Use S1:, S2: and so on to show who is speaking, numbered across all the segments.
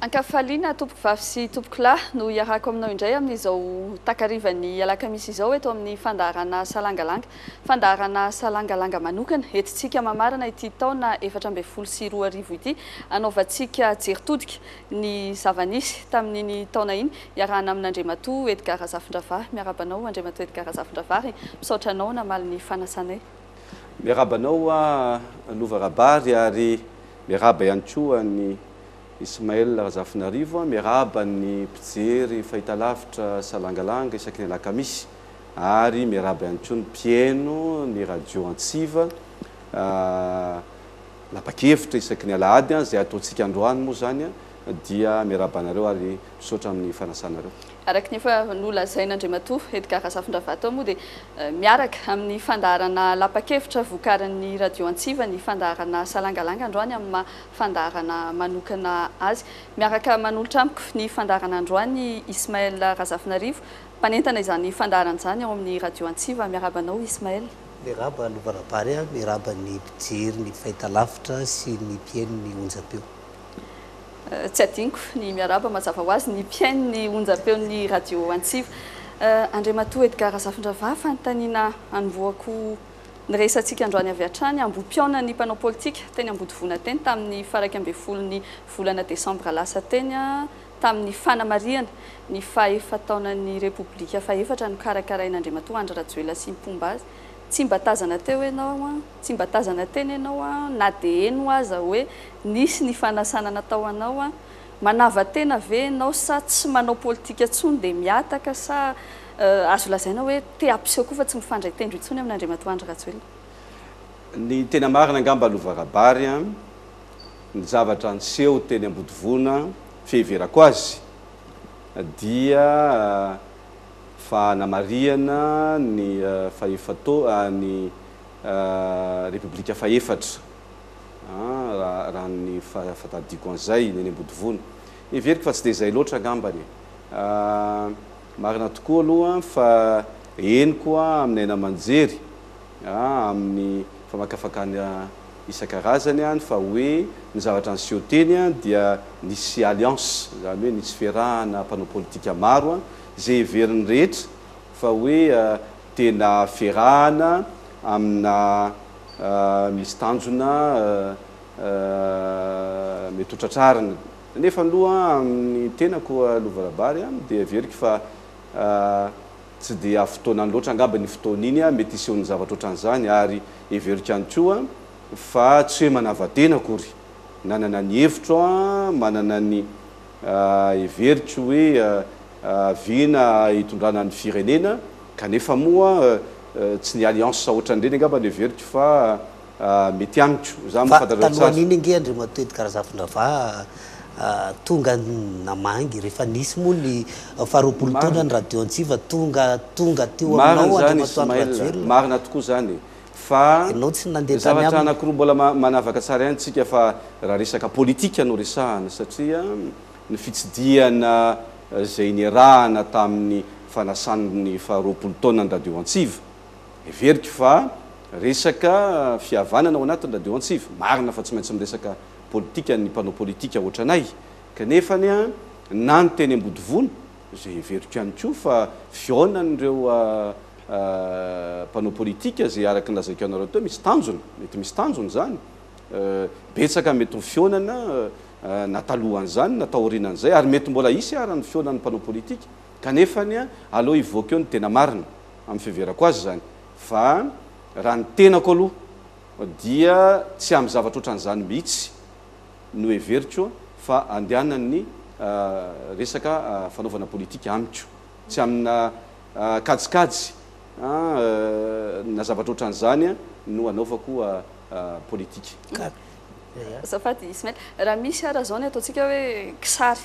S1: Ankafaliana tompokovavy sy tompokolahy no iarahako aminao indray amin'izao takarivan'ny alakamisy izao eto amin'ny fandaharana Salangalanga. Fandaharana Salangalanga manokana entintsika mamarana ity taona 2014 ity, anaovantsika jery todika ny zava-nisy tamin'iny taona iny, iarahana amin'Andriamatoa Edgar Razafindravahy. Miarahaba anao Andriamatoa Edgar Razafindravahy ary misaotra anao namaly ny fanasanay.
S2: Miarahaba anao Lova Rabary ary miarahaba ihany koa an'i Ismaël Razafinarivo. Miarahaba ny mpijery fahitalavitra Salangalanga isaky ny alakamisy ary miarahaba ihany koa ny mpihaino ny radio Antsiva lapa-kevitra isaky ny alahady izay ataontsika androany moa izany dia miarahaba anareo ary misaotra amin'ny fanasanareo.
S1: Araka ny efa nolazain'Andriamatoa Edgar Razafindravahy teo moa dia miaraka amin'ny fandaharana lapa-kevitra vokarin'ny radio Antsiva ny fandaharana Salangalanga androany amin'ny maha fandaharana manokana azy. Miaraka manolotra amiko ny fandaharana androany Ismaël Razafinarivo, mpanentana izany fandaharana izany ao amin'ny radio Antsiva. Miarahaba anao Ismaël.
S3: Miarahaba Lova Rabary a, miarahaba ny mpijery ny fahitalavitra sy ny mpihaino ny onjam-peo.
S1: Tsy adinoko ny miarahaba mazava ho azy ny mpihaino ny onjam-peon'ny radio Antsiva. Andriamatoa Edgar Razafindravahy, fanontaniana hanombohako ny resatsika androany avy hatrany. Ambohipihaonan'ny mpanao politika teny Ambodivona teny tamin'ny faha 11n'ny volana desambra lasa teny, tamin'ny fanamarihana ny faha-efa-taonan'ny Repoblika fahefatra nokarakarain'Andriamatoa Andry Rajoelina sy ny mpomba azy. Tsy mba tazana teo ianao, tsy mba tazana teny ianao na dia heno aza hoe nisy ny fanasana natao anao. Manava-tena ve ianao sa tsy manao politika intsony dia mihataka sa azo lazaina hoe te hampiseho koa fa tsy mifandray tendro intsony amin'Andriamatoa Andry Rajoelina?
S2: Ny tena marina angamba Lova Rabary an, ny zavatra niseho teny Ambodivona fiheverako azy dia fanamarihana ny fahefato ny Repoblika fahefatra raha ny fahatadidiako an'izay ny eny Ambodivona. Heveriko fa tsy dia izay loatra angambany e. Marina tokoa aloha fa henoko amin'ny haino aman-jery, amin'ny famakafakana isan-karazany any fa hoe ny zavatra niseho teny dia nisy alliance, izany hoe nisy fiarahana mpanao politika maro izay heverin'ny rehetra fa hoe tena fiarahana amina misy tanjona mety ho tratrarina. Nefa aloha amin'ny tenako Lova Rabary dia heveriko fa tsy dia fotoanany loatra angamba iny fotoana iny mety hisehoan'ny zavatra ohatran'izany ary heveriko ihany koa fa tsy hoe manava-tena akory. Nanana ny hevitro aho, manana ny heveriko hoe vina hitondrana ny firenena kanefa moa tsy ny alliance ohatran'ireny angamba no heveriko fa mety amiko. Za moa
S3: Fa
S2: fantatrareo tsara.
S3: talohan'iny ange Andriamatoa Edgar Razafindravaha tonga namangy rehefa nisy moa ny faha 20 taona
S2: Marina.
S3: ny Radio Antsiva tonga tonga teo
S2: Marina
S3: aminao
S2: izany
S3: Andriamatoa Andry
S2: Ismaël,
S3: Rajoelina.
S2: marina tokoa izany fa
S3: Ianao tsy nandeha tany
S2: zavatra
S3: aminy.
S2: anankiroa mbola manavaka tsara ihany tsika fa raha resaka politika no resahana satria ny fitsidihana izay niarahana tamin'ny fanasan'ny faha 20 taona ny Radio Antsiva heveriko fa resaka fihavanana ao anatin'ny Radio Antsiva. Marina fa tsy maintsy miresaka politika ny mpanao politika ohatranay kanefa anie na ny teny Ambodivona izay heveriko ihany koa fa fihaonan'ireo mpanao politika izay araka ny lazaiko anareo teo misy tanjona, mety misy tanjona izany, betsaka mety ho fihaonana na talohan'izany na taorianan'izay ary mety mbola hisy ara ny fihaonan'ny mpanao politika kanefa anie aleo hivoaka eo ny tena marina amin'ny fiheverako azy izany fa raha ny tenako aloha dia tsy amin'ny zavatra ohatran'izany mihitsy no heveriko fa andehanan'ny resaka fanaovana politika amiko. Tsy amina kajikajy na zavatra ohatran'izany no anaovako politika.
S1: Azafady Ismaël, raha misy ara zao ny ataontsika hoe kisary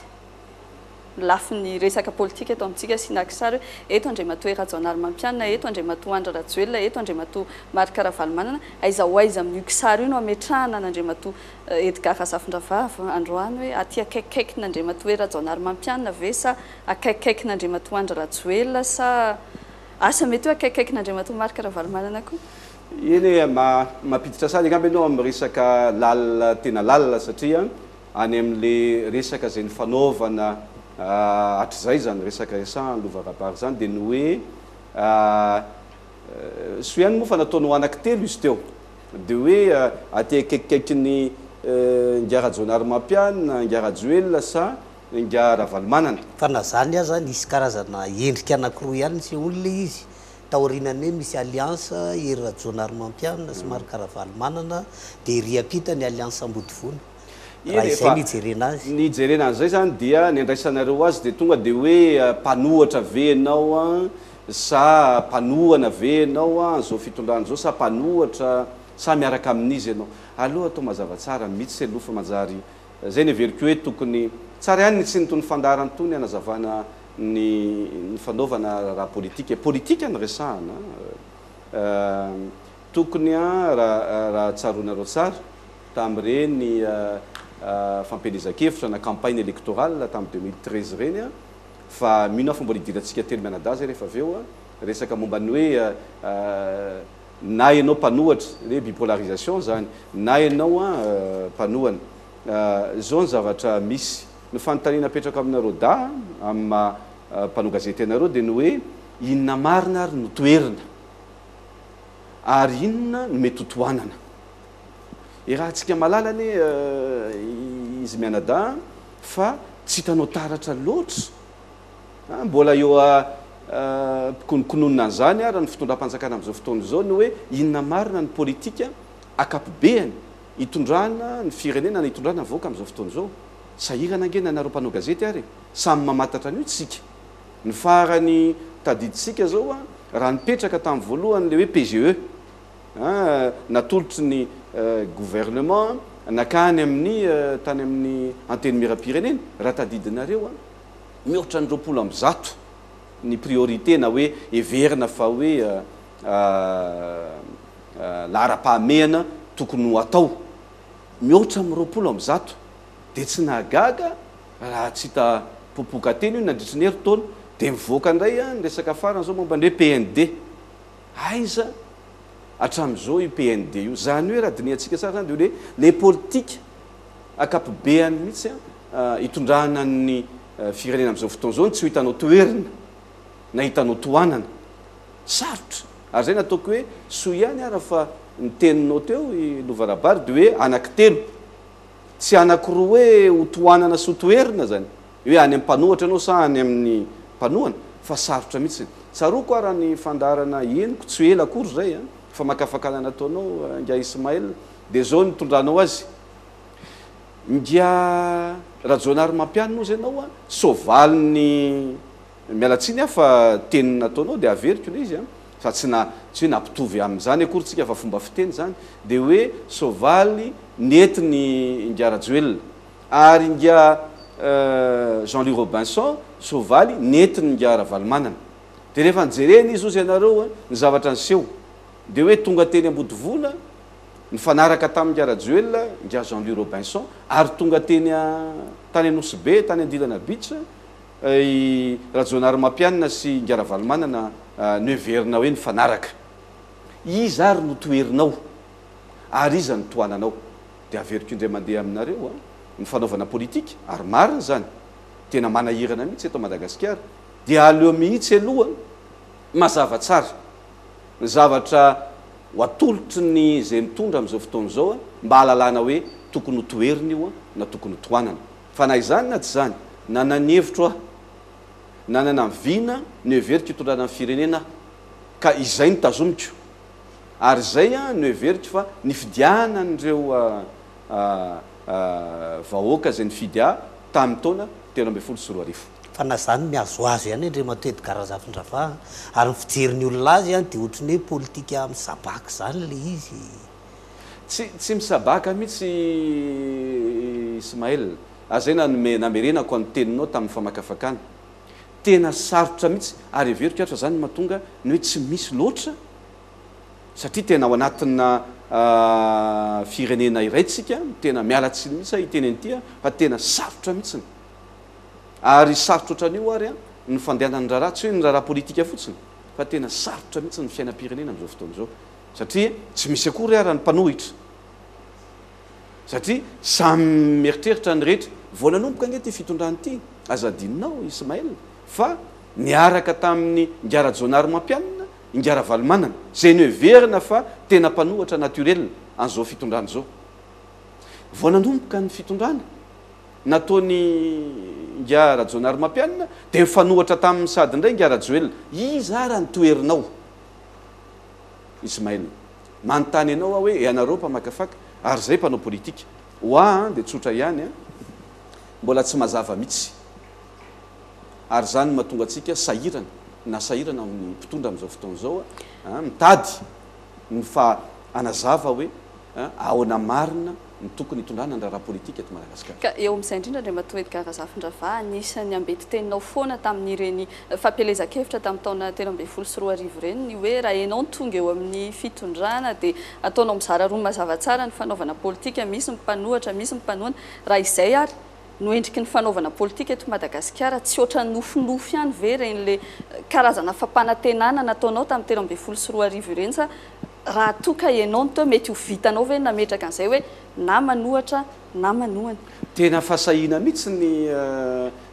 S1: lafiny resaka politika eto amintsika asiana kisary hoe eto Andriamatoa Hery Rajaonarimampianina, eto Andriamatoa Andry Rajoelina, eto Andriamatoa Marc Ravalomanana, aiza ho aiza amin'io kisary io no ametrahana an'Andriamatoa Edgar Razafindravahy androany hoe aty akaikikaikin'Andriamatoa Hery Rajaonarimampianina ve sa akaikikaikin'Andriamatoa Andry Rajoelina sa asa mety hoe akaikikaikin'Andriamatoa Marc Ravalomanana koa?
S2: Eny e, mampiditra sary angamba ianao amin'ny resaka lalina tena lalina satria. any amin'le resaka izay nifanaovana hatrizay izany resaka resahan'i Lova Rabary izany dia ny hoe soa ihany moa fa nataony ho anankitelo izy teo dia hoe aty akaikikaikin'i Ingahy Rajaonarimampianina, Ingahy Rajoelina sa Ingahy Ravalomanana.
S3: Fa na izany aza nisy karazana endrika anankiroa ihany nisehoany ilay izy taorianan'ny hoe misy alliance Hery Rajaonarimampianina sy Marc Ravalomanana dia ery ampita ny alliance Ambodivona. Raha izay no ijerena azy.
S2: Ny ijerena an'izay izany dia ny andraisanareo azy dia tonga dia hoe mpanohatra ve ianao sa mpanohana ve ianao an'izao fitondrana izao sa mpanohatra sa miaraka amin'iza ianao? Aleo atao mazava tsara mitsy aloha fa manjary izay no heveriko hoe tokony tsara ihany ny tsy ny tony fandaharana itony hanazavana ny ny fanaovana raharaha politika e. Politika no resahana a. Tokony raha raha tsaroanareo tsara tamin'ireny fampielezan-kevitra na campagne électorale tamin'ny 2013 ireny fa mino aho fa mbola hidirantsika telo mianadahy zay rehefa avy eo resaka momba ny hoe na ianao mpanohatra, hoe bipolarisation zany, na ianao mpanohana. Zao ny zavatra misy. Ny fanontaniana apetrako aminareo dahy amin'ny maha mpanao gazety anareo dia ny hoe inona marina ary no toherina? Ary inona no mety ho tohanana? Iarahantsika mahalala anie izy mianadahy fa tsy hitanao taratra loatra. Mbola eo am-pikononkononana an'izany ary ny fitondram-panjakana amin'izao fotoana izao ny hoe inona marina ny politika ankapobeany hitondrana ny firenena na hitondrana ny vahoaka amin'izao fotoana izao. Sahirana ange na nareo mpanao gazety ary e! Samy mamantatra an'io tsika. Ny farany tadidintsika izao raha nipetraka tamin'ny voalohany ilay hoe PGE natolotry ny gouvernement nakany amin'ny tany amin'ny antenimierampirenena raha tadidinareo mihoatra ny 120 ny priorité na hoe heverina fa hoe laharam-pahamehana tokony ho atao mihoatra amin'ny 120 dia tsy nahagaga raha tsy hita popoka teny io nandritry ny herintaona dia mivoaka indray ny resaka farany izao momba ny hoe PND aiza hatramin'izao io PND io izany hoe raha dinihantsika tsara izany dia hoe le politika ankapobeany mihitsy hitondrana ny firenena amin'izao fotoana izao no tsy ho hitanao toherina na hitanao tohanana sarotra ary izay nataoko hoe soa ihany ara fa ny teninao teo i Lova Rabary dia hoe anankitelo Tsy anankiroa hoe ho tohanana sy ho toherina izany, hoe any amin'ny mpanohatra ianao sa any amin'ny mpanohana, fa sarotra mihitsy. Tsaroako ara ny fandaharana henoko tsy ho ela akory izay an, famakafakana nataonao Ingahy Ismaël, dia izao nitondranao azy, Ingahy Rajaonarimampianina ozy ianao an, soavalin'ny Miala tsiny aho fa teny nataonao dia averiko ilay izy an, fa tsy na tsy hoe nampitovy amin'izany akory tsika fa fomba fiteny izany, dia hoe soavaly nentin'i Ingahy Rajoelina ary Ingahy Jean Louis Robinson soavaly nentin'i Ingahy Ravalomanana. Dia rehefa nijerena izy hozy ianareo an, ny zavatra niseho dia hoe tonga teny Ambodivola nifanaraka tamin'i Ingahy Rajoelina Ingahy Jean Louis Robinson ary tonga teny tany Anosibe tany Andilana Beach I Rajaonarimampianina sy Ingahy Ravalomanana noheverina hoe nifanaraka. Iza ary no toherinao? Ary iza no tohananao? Dia averiko indray mandeha aminareo an, ny fanaovana politika, ary marina izany, tena manahirana mihitsy eto Madagasikara, dia aleo mihitsy aloha mazava tsara ny zavatra ho atolotry ny izay mitondra amin'izao fotoana izao mba hahalalana hoe tokony ho toherina io na tokony ho tohanana. Fa na izany na tsy izany, nanana ny hevitro aho, nanana ny vina noheveriko hitondrana ny firenena aho, ka izay no tazomiko. Ary izay no heveriko fa nifidianan'ireo vahoaka izay nifidy ahy tamin'ny taona 2013.
S3: Fa na izany mihazohazo ihany Andriamatoa Edgard Razafindravaha a! Ary ny fijerin'ny olona azy dia ohatran'ny hoe politika misabaka izany ilay izy.
S2: Tsy tsy misabaka mihitsy Ismaël a zay nanome namerenako an'ny teninao tamin'ny famakafakana. Tena sarotra mihitsy ary heveriko ary fa zany no mahatonga ny hoe tsy misy loatra satria tena ao anatina firenena iray tsika, tena miala tsiny mihitsy aho hiteny an'ity a, fa tena sarotra mihitsiny. Ary sarotra ohatran'io ary ny fandehanan'ny raharaha, tsy hoe ny raharaha politika fotsiny fa tena sarotra mihitsy ny fiainam-pirenena amin'izao fotoana izao. Satria tsy misy akory ara ny mpanohitra. Satria samy mieritreritra ny rehetra. Vao nanomboka ange ity fitondrana ity, aza adinonao Ismaël, fa niaraka tamin'i Ingahy Rajaonarimampianina Ingahy Ravalomanana, izay noheverina fa tena mpanohatra naturel an'izao fitondrana izao. Vao nanomboka ny fitondrana nataon'i Ingahy Rajaonarimampianina dia nifanohatra taminy sady indray Ingahy Rajoelina. Iza ara ny toherinao Ismaël? Manontany anao aho hoe ianareo mpamakafaka ary izay mpanao politika. Ho ahy dia tsotra ihany an, mbola tsy mazava mihitsy. Ary izany no mahatonga antsika sahirana na sahirana amin'ny mpitondra amin'izao fotoana izao an, mitady ny fa hanazava hoe ahoana marina ny tokony hitondrana ny raharaha politika eto Madagasikara.
S1: Ka eo amin'izay indrindra Andriamatoa Edgard Razafindravaha, anisan'ny ambetiteninao foana tamin'ireny fampielezan-kevitra tamin'ny taona 2013 ireny ny hoe raha ianao no tonga eo amin'ny fitondrana dia ataonao mizara roa mazava tsara ny fanaovana politika, misy ny mpanohatra, misy ny mpanohana. Raha izay ary no endriky ny fanaovana politika eto Madagasikara, tsy ohatran'ny nofinofy ihany ve ireny le karazana fampanantenana nataonao tamin'ny 2013 ireny sa raha toa ka ianao no teo mety ho vitanao ve ny nametraka an'izay hoe na manohatra na manohana?
S2: Tena fahasahiana mihitsy ny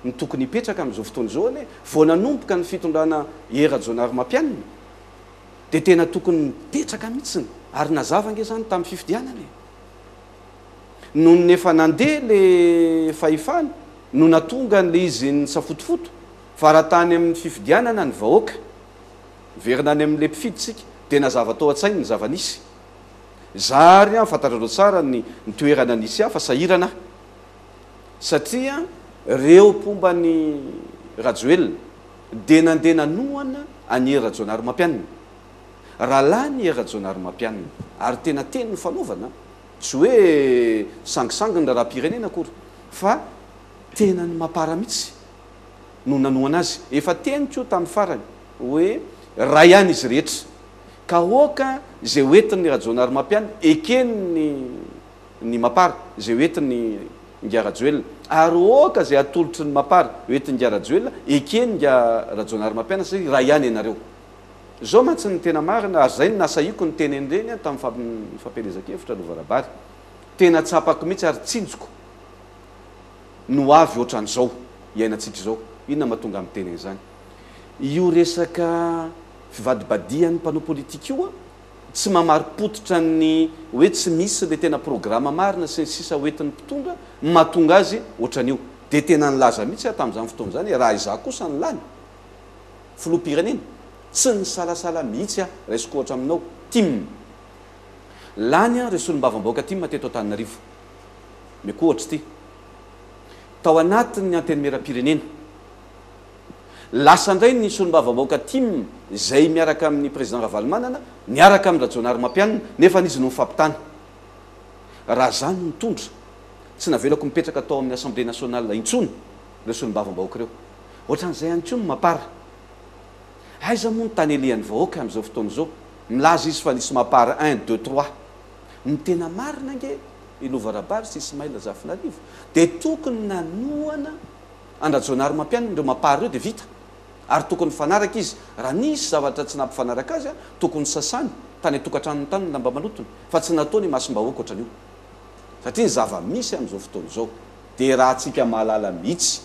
S2: ny tokony hipetraka amin'izao fotoana izao anie. Vao nanomboka ny fitondrana Hery Rajaonarimampianina dia tena tokony nipetraka mihitsy ary nazava ange izany tamin'ny fifidianana e. Nony efa nandeha le fahefana no natonga an'le izy nisafotofoto fa raha tany amin'ny fifidianana ny vahoaka, miverina any amin'le mpifidy tsika, dia nazava tao an-tsainy ny zava-nisy. Za ary an, fantatrareo tsara ny ny toerana nisy ahy fa sahirana aho. Satria reo mpomba an'i Rajoelina dia nandeha nanohana an'i Hery Rajaonarimampianina. Raha lany i Hery Rajaonarimampianina, ary tena teny nifanaovana, Tsy hoe sangisangy ny raharaham-pirenena akory fa tena ny mapar mihitsy no nanohana azy. Efa teniko io tamin'ny farany hoe ray ihany izy rehetra ka aoka izay ho entin'ny Rajaonarimampianina eken'ny ny mapar, izay ho entin'ny Ingahy Rajoelina ary aoka izay atolotry ny mapar ho entin'i Ingahy Rajoelina eken'i Ingahy Rajaonarimampianina satria ray ihany ianareo. Izao mantsy ny tena marina, ary izay no nasahiako niteny an'ireny tamin'ny fampielezan-kevitra aloha Varabary. Tena tsapako mihitsy ary tsinjoko ny ho avy ohatran'izao iainantsika izao. Inona mahatonga ahy miteny an'izany? Io resaka fivadibadihan'ny mpanao politika io tsy mamari-pototra ny hoe tsy misy ilay tena programa marina sy ny sisa hoentin'ny mpitondra no mahatonga azy ohatran'io. Dia tena nilaza mihitsy aho tamin'izany fotoana izany hoe raha izaho kosa no lany, Filoham-pirenena, tsy nisalasala mihitsy aho, raisiko ohatra aminao, tim. Lany aho ireo solombavambahoaka tim teto Antananarivo. Omeko ohatra ity. Tao anatin'ny Antenimierampirenena. Lasa indray ny solombavambahoaka tim izay miaraka amin'ny Président Ravalomanana, niaraka amin-dRajaonarimampianina, nefa izy no nifampitana. Raha izaho no nitondra, tsy navelako mipetraka tao amin'ny Assemblée nationale intsony ireo solombavambahoaka ireo. Ohatran'izay ihany koa ny Mapar. Aiza moa ny tany alehan'ny vahoaka amin'izao fotoana izao? Milaza izy fa nisy Mapar un, deux, trois. Ny tena marina ange i Lova Rabary sy Ismaël Zafinarivo dia tokony nanohana an-dRajaonarimampianina ireo Mapar ireo dia vita. Ary tokony nifanaraka izy. Raha nisy zavatra tsy nampifanaraka azy, tokony sasany tany an-tokantranony tany ny lamba malotony fa tsy nataony imasom-bahoaka ohatran'io. Satria ny zava-misy amin'izao fotoana izao dia raha tsika mahalala mihitsy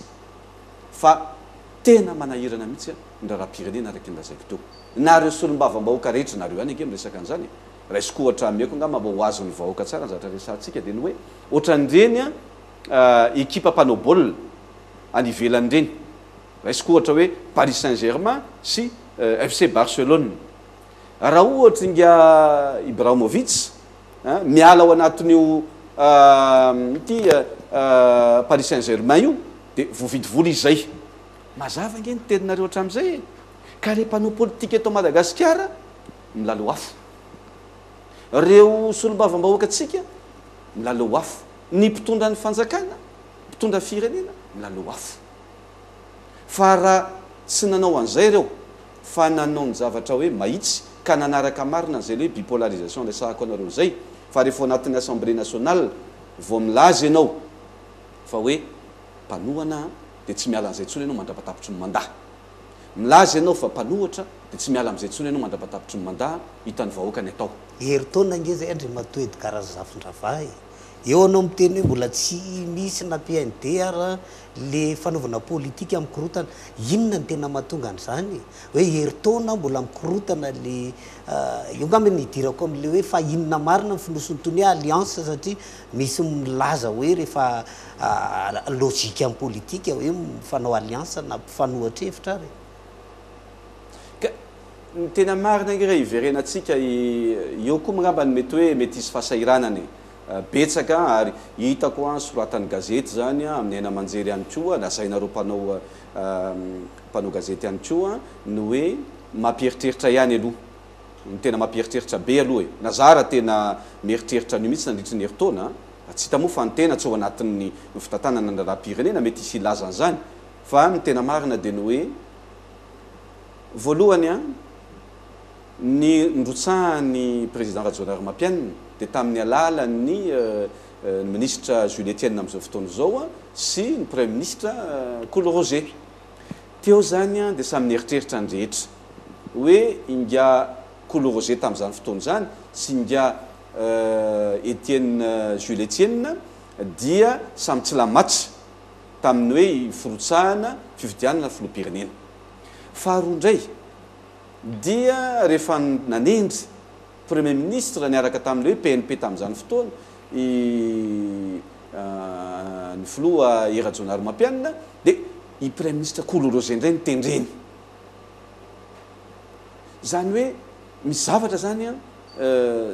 S2: fa tena manahirana mihitsy ny raharaham-pirenena araka ny lazaiko teo. Nareo solombavambahoaka rehetra, nareo ihany ange miresaka an'izany e! Raisiko ohatra ameko angamba mba ho azon'ny vahoaka tsara ny zavatra resahantsika dia ny hoe ohatran'ireny ekipa mpanao baolina any ivelany ireny. Raisiko ohatra hoe Paris Saint Germain sy FC Barcelone. Raha ohatra ingahy Ibrahimovic miala ao anatin'io ity Paris Saint Germain io dia voavidy vola izy izay. Mazava ange ny teninareo hatramin'izay e! Ka re mpanao politika eto Madagasikara milalao afo. Reo solombavambahoakantsika milalao afo. Ny mpitondra ny fanjakana, mpitondra firenena milalao afo. Fa raha tsy nanao an'izay ireo fa nanao ny zavatra hoe mahitsy ka nanaraka marina an'izay le hoe bipolarisation resahako anareo izay fa rehefa ao anatin'ny assemblée nationale vao milaza ianao fa hoe mpanohana dia tsy miala an'izay intsony ianao mandrapatapitry ny mandat. Milaza ianao fa mpanohatra dia tsy miala amin'izay intsony ianao mandrapatapitry ny mandat, hitan'ny vahoaka ny atao.
S3: Herintaona ange izay Andriamatoa Edgard Razafindravahy e! Eo anao miteny hoe mbola tsy misy na PND ara le fanaovana politika mikorotana. Inona no tena mahatonga an'izany e? Hoe herintaona mbola mikorotana le io angamba no idirako amin'le hoe fa inona marina ny fonosin'itony hoe alliance satria misy milaza hoe rehefa logique amin'ny politika hoe mifanao alliance na mpifanohatra hevitra ary e.
S2: Ka ny tena marina ange raha hiverenantsika eo koa angamba ny mety hoe mety hisy fahasahiranana e. Betsaka ary hitako an soratan'ny gazety izany an, amin'ny haino aman-jery ihany koa, lazainareo mpanao mpanao gazety ihany koa ny hoe mampieritreritra ihany aloha. Ny tena mampieritreritra be aloha e. Na za raha tena mieritreritra an'io mihitsy nandritry ny herintaona an, tsy hita moa fa ny tena tsy ao anatin'ny fitantanana ny raharaham-pirenena mety hisy hilaza an'izany fa ny tena marina dia ny hoe voalohany an, Ny nirotsahan'ny Président Rajaonarimampianina dia tamin'ny alalan'ny ny Minisitra Jules Etienne amin'izao fotoana izao sy ny Praiminisitra Kolo Roger. Teo izany dia samy nieritreritra ny rehetra hoe ingahy Kolo Roger tamin'izany fotoana izany sy ingahy Etienne Jules Etienne dia samy tsy lamatra tamin'ny hoe firotsahana fifidianana filoham-pirenena. Faharoa indray, dia rehefa nanendry Premier Ministre niaraka tamin'ilay hoe PNP tamin'izany fotoana i ny filoha Hery Rajaonarimampianina dia i Praiminisitra Kolo Roger indray no tendreny. Izany hoe misy zavatra izany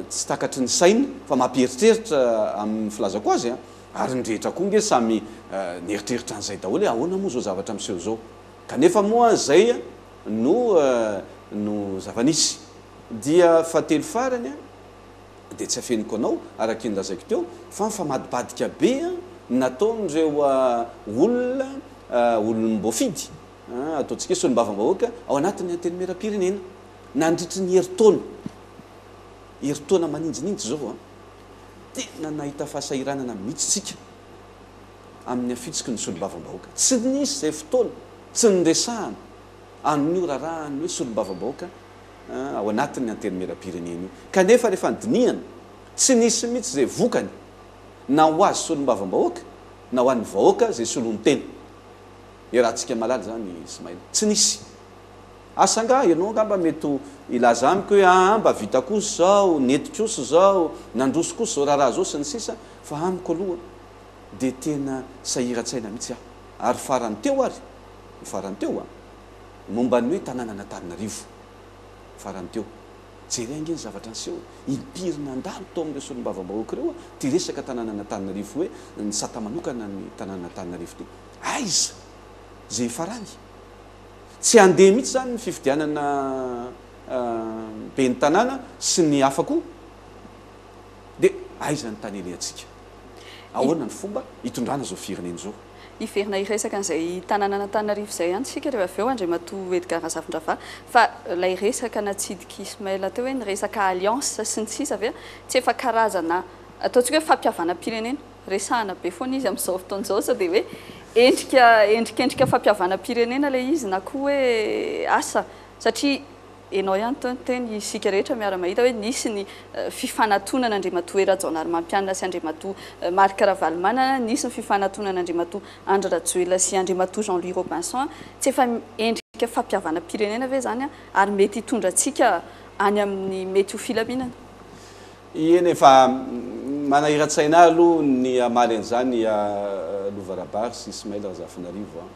S2: tsy takatry ny saina fa mampieritreritra amin'ny filazako azy ary ny rehetra koa nge samy nieritreritra an'izay daholo hoe ahoana moa izao zavatra miseho izao. Kanefa moa izay no no zava-nisy. Dia fahatelo farany dia tsy afeniko anao araka iny lazaiko teo fa mifamadibadika be nataon'ireo olona olom-boafidy ataontsika hoe solombavambahoaka ao anatin'ny antenimierampirenena nandritry ny herintaona, herintaona maninjininjy izao an, tena nahita fahasahiranana mihitsy tsika amin'ny afitsiky ny solombavambahoaka. Tsy nisy izay fotoana tsy niresahana amin'io raharahan'ny hoe solombavambahoaka ao anatin'ny Antenimierampirenena io. Kanefa rehefa nodinihana, tsy nisy mihitsy izay vokany na ho azy solombavambahoaka na ho an'ny vahoaka izay solontena. Iarahantsika mahalala izany Ismaël. Tsy nisy. Asa angaha ianao angamba mety ho hilaza amiko hoe aa mba vita kosa izao, nety kosa izao, nandroso kosa izao raharaha izao sy ny sisa fa amiko aloha dia tena sahiran-tsaina mihitsy aho. Ary farany teo ary, ny farany teo an, momba ny hoe tanànan'Antananarivo. Farany teo. Jereo ange ny zavatra niseho e. Impiry nandalo tao amin'ireo solombavambahoaka ireo ity resaka tanànan'Antananarivo hoe ny sata manokana ny tanànan'Antananarivo ity. Aiza izay hifarany? Tsy handeha mihitsy izany ny fifidianana ben'ny tanàna sy ny hafa koa. Dia aiza ny tany alehantsika? Ahoana ny fomba hitondrana izao firenena izao?
S1: Hiverina hiresaka an'izay tanànan'Antananarivo izay ihany isika rehefa avy eo, Andriamatoa Edgard Razafindravahy, fa ilay resaka natsidik'i Ismaël teo hoe ny resaka alliance sy ny sisa ve tsy efa karazana ataontsika hoe fampihavanam-pirenena? Resahana be foana izy amin'izao fotoana izao, sao dia hoe endrika endrikendrika fampihavanam-pirenena ilay izy na koa hoe asa satria Enao ihany teo niteny, isika rehetra miara mahita hoe nisy ny fifanatonana Andriamatoa Hery Rajaonarimampianina sy Andriamatoa Marc Ravalomanana, nisy ny fifanatonana Andriamatoa Andry Rajoelina sy Andriamatoa Jean Louis Robinson, tsy efa endrika fampihavanam-pirenena ve izany ary mety hitondra antsika any amin'ny mety ho filaminana?
S2: Eny e, fa manahiran-tsaina ahy aloha ny hamaly an'izany Lova Rabary sy Ismaël Razafinarivo a.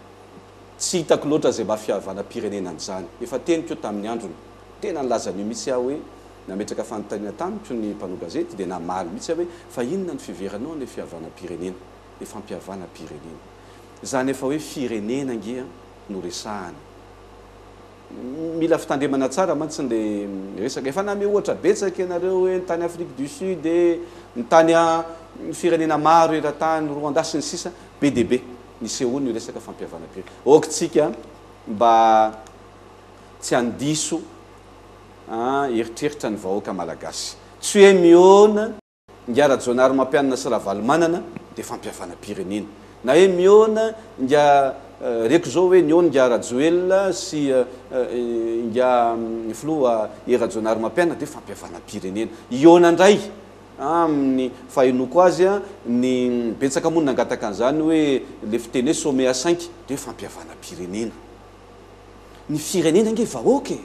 S2: Tsy hitako loatra izay mba fihavanam-pirenena an'izany. Efa teniko io tamin'ny androny. Tena nilaza an'io mihitsy aho hoe, nametraka fanontaniana tamiko ny mpanao gazety dia namaly mihitsy aho hoe, fa inona no fiheveranao an'ilay fihavanam-pirenena, ilay fampihavanam-pirenena? Izany efa hoe firenena ange no resahana. Mila fitandremana tsara mantsy ilay resaka. Efa namehy ohatra betsaka ianareo hoe ny tany Afrique du Sud e, ny tany firenena maro eran-tany, Rwanda sy ny sisa, be dia be nisehoan'io resaka fampihavanam-pirenena. Ok tsika mba tsy handiso eritreritra ny vahoaka malagasy. Tsy hoe mihaona. Ingahy Rajaonarimampianina sy Ravalomanana dia fampihavanam-pirenena. Na hoe mihaona ingahy reko izao hoe nihaona ingahy Rajoelina sy ingahy filoha Hery Rajaonarimampianina dia fampihavanam-pirenena. Hihaona indray. Amin'ny fahenoako azy, ny betsaka moa no nangataka an'izany hoe le fiteny hoe sommet à cinq dia hoe fampihavanam-pirenena. Ny firenena ange vahoaka e!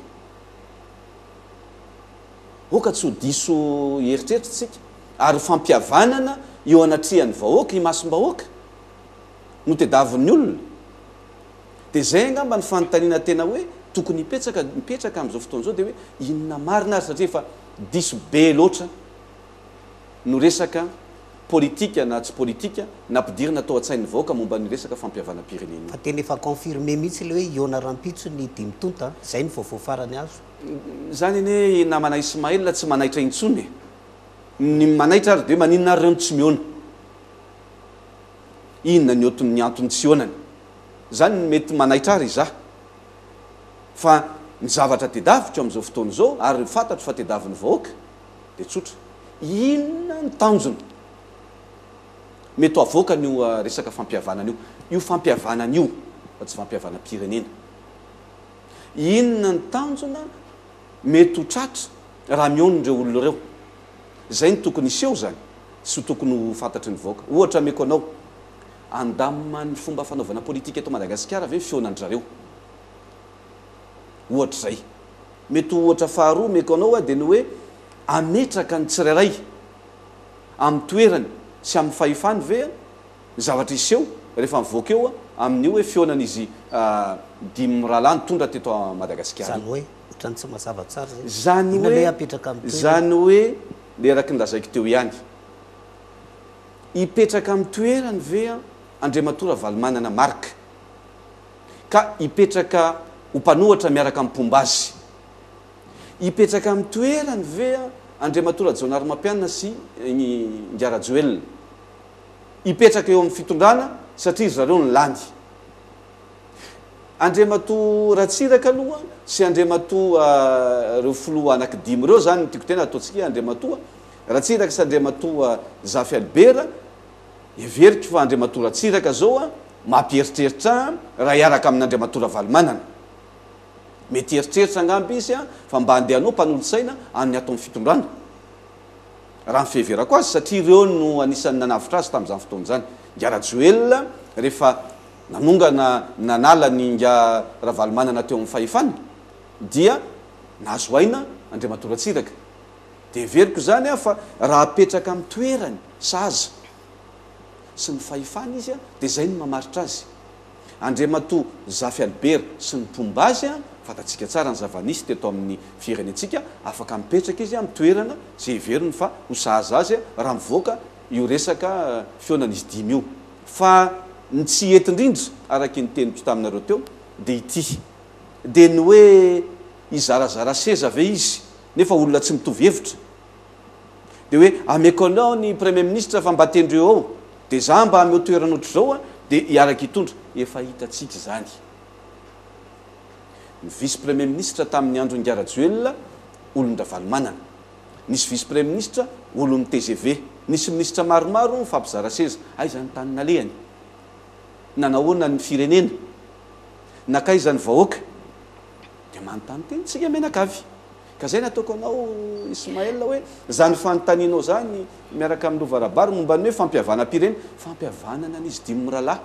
S2: Aoka tsy ho diso eritreritra isika ary fampihavanana eo anatrehan'ny vahoaka, imasom-bahoaka no tediavin'ny olona. Dia izay angamba ny fanontaniana tena hoe tokony hipetsaka, mipetraka amin'izao fotoana izao dia hoe inona marina ary satria efa diso be loatra no resaka politika na tsy politika nampidirina tao an-tsain'ny vahoaka momba ny resaka fampihavanam-pirenena io.
S3: Fa tena efa confirmé mihitsy ilay hoe hihaona rahampitso ny dimy tonta an! Izay ny vaovao farany azo.
S2: Izany anie i namana Ismaël tsy manaitra intsony e! Ny manaitra ary dia hoe maninona ary ireo no tsy mihaona? Inona ny ny antony tsy hihaonany? Izany no mety manaitra ahy ry za. Fa ny zavatra tedaviko amin'izao fotoana izao ary fantatro fa tedavin'ny vahoaka dia tsotra. Inona ny tanjona mety ho avoakan'io resaka fampihavanana io? Io fampihavanana io fa tsy fampihavanam-pirenena. Inona ny tanjona mety ho tratra raha mihaona ireo olona ireo? Izay no tokony hiseho izany sy ho tokony ho fantatry ny vahoaka. Ohatra ameko anao, handamina ny fomba fanaovana politika eto Madagasikara ve ny fihaonan-dry zareo? Ohatra izay. Mety ho ohatra faharoa omeko anao dia ny hoe hametraka ny tsirairay amin'ny toerany sy amin'ny fahefany ve ny zavatra hiseho rehefa mivoaka eo amin'io hoe fihaonan'izy dimy mirahalahy nitondra teto Madagasikara
S3: io. Izany hoe? Ohatran'ny tsy mazava tsara izay.
S2: Izany
S3: Inona
S2: hoe,
S3: ilay hapetraka amin'ny toerany?
S2: izany hoe ilay araka ny lazaiko teo ihany. Hipetraka amin'ny toerany ve Andriamatoa Ravalomanana Marc? Ka hipetraka ho mpanohatra miaraka amin'ny mpomba azy? Hipetraka amin'ny toerany ve Andriamatoa Rajaonarimampianina sy Ingahy Rajoelina? Hipetraka eo amin'ny fitondrana satria ry zareo no lany. Andriamatoa Ratsiraka aloha sy Andriamatoa ireo filoha anankidimy ireo izany no tiako tena ataontsika hoe Andriamatoa Ratsiraka sy Andriamatoa Zafy Albert, heveriko fa Andriamatoa Ratsiraka zao mampieritreritra ahy raha hiaraka amin'Andriamatoa Ravalomanana. Mety hieritreritra angamba izy fa mba andeha hanao mpanolotsaina amin'ny ato amin'ny fitondrana. Raha ny fiheverako azy satria ireo no anisan'ny nanavotra azy tamin'izany fotoana izany. Ingahy Rajoelina rehefa nanongana nanala an'i Ingahy Ravalomanana teo amin'ny fahefana dia nahazo aina Andriamatoa Ratsiraka. Dia heveriko izany aho fa raha apetraka amin'ny toerany sahaza sy ny fahefany izy dia izay no mamaritra azy. Andriamatoa Zafy Albert sy ny mpomba azy, fantatsika tsara ny zava-nisy teto amin'ny firenentsika, afaka mipetraka izy amin'ny toerana izay heveriny fa ho sahaza azy raha mivoaka io resaka fihaonan'izy dimy io. Fa ny tsy hety indrindra, araka iny teniko taminareo teo, dia ity, dia ny hoe hizarazara seza ve izy nefa olona tsy mitovy hevitra? Dia hoe ameko anao ny premier ministre fa mba tendreo ao, dia za mba ameo toerana ohatr'izao an, dia hiaraka hitondra. Efa hitantsika izany. Ny vice premier ministre tamin'ny andron'i Rajoelina olon-dRavalomanana. Nisy vice premier ministre olon'ny tgv. Nisy minisitra maromaro nifampizara seza. Aiza ny tany nalehany? Nanahoana ny firenena? Nankaiza ny vahoaka? Dia manontany tena isika mianakavy. Ka zay nataoko anao Ismaël hoe zany fanontanianao zany miaraka amin'ny Lova Rabary momba ny hoe fampihavanam-pirena, fampihavanana an'izy dimy mirahalahy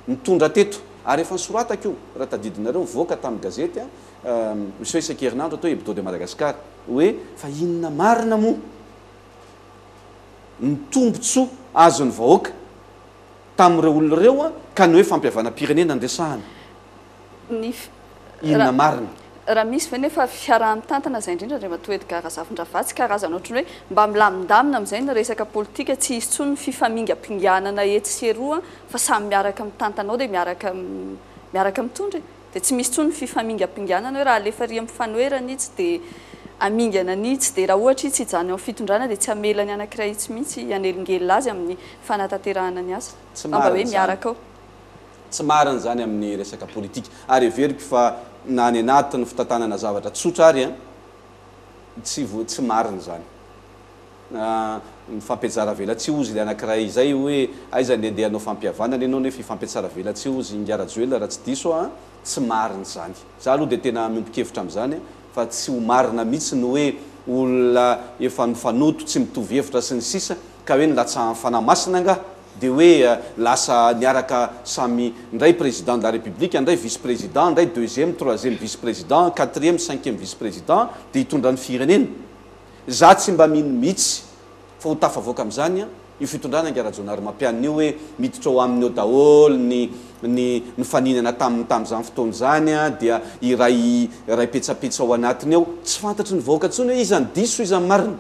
S2: nitondra teto ary efa nosoratako io raha tadidinareo nivoaka tamin'ny gazety miseho isan-kerinandro atao Hebdo de Madagascar hoe fa inona marina moa ny tombotsoa azon'ny vahoaka tamin'ireo olona ireo ka ny hoe fampihavanam-pirenena no resahana.
S1: Ny
S2: Inona marina?
S1: Raha misy ve nefa fiaraha-mitantana izay indrindra Andriamatoa Edgard Razafindravatsy, karazana ohatran'ny hoe mba milamindamina amin'izay ny resaka politika, tsy hisy intsony ny fifamingampinganana etsy sy eroa fa samy miaraka mitantana ao dia miaraka miaraka mitondra e! Dia tsy misy intsony ny fifamingampinganana hoe raha alefa ary amin'ny fanoherana itsy dia hamingana an'itsy, dia raha ohatra itsy hijanona eo amin'ny fitondrana dia tsy hamela ny anankiray itsy mihitsy hanelingelina azy amin'ny fanatanterahana ny asa
S2: Tsy
S1: fa mba
S2: marina
S1: hoe
S2: izany.
S1: miaraka ao.
S2: Tsy marina izany amin'ny resaka politika. Ary heveriko fa na any anatin'ny fitantanana zavatra tsotra ary an, tsy vo, tsy marina izany. Mifampihajaravelatsihy hozy ilay anankiray izay hoe aiza ny andeha hanao fampihavanana ianao nefa hifampihatsaravelatsihy hozy Ingahy Rajoelina raha tsy diso aho an, tsy marina izany. Za aloha dia tena miombon-kevitra amin'izany fa tsy ho marina mihitsy ny hoe olona efa nifanoto, tsy mitovy hevitra sy ny sisa ka hoe nilatsahan'ny Fanahy Masina angaha dia hoe lasa niaraka samy ndray président de la République, ndray vice président, ndray deuxième, troisième vice président, quatrième, cinquième vice président dia hitondra ny firenena. Za tsy mba mino mihitsy fa ho tafavoaka amin'izany io fitondrana ingahy Rajaonarimampianina io hoe miditra ao aminy ao daholo ny ny nifaninana taminy tamin'izany fotoana izany dia iray iray petsapetsa ao anatiny ao, tsy fantatry ny vahoaka intsony hoe iza no diso iza no marina.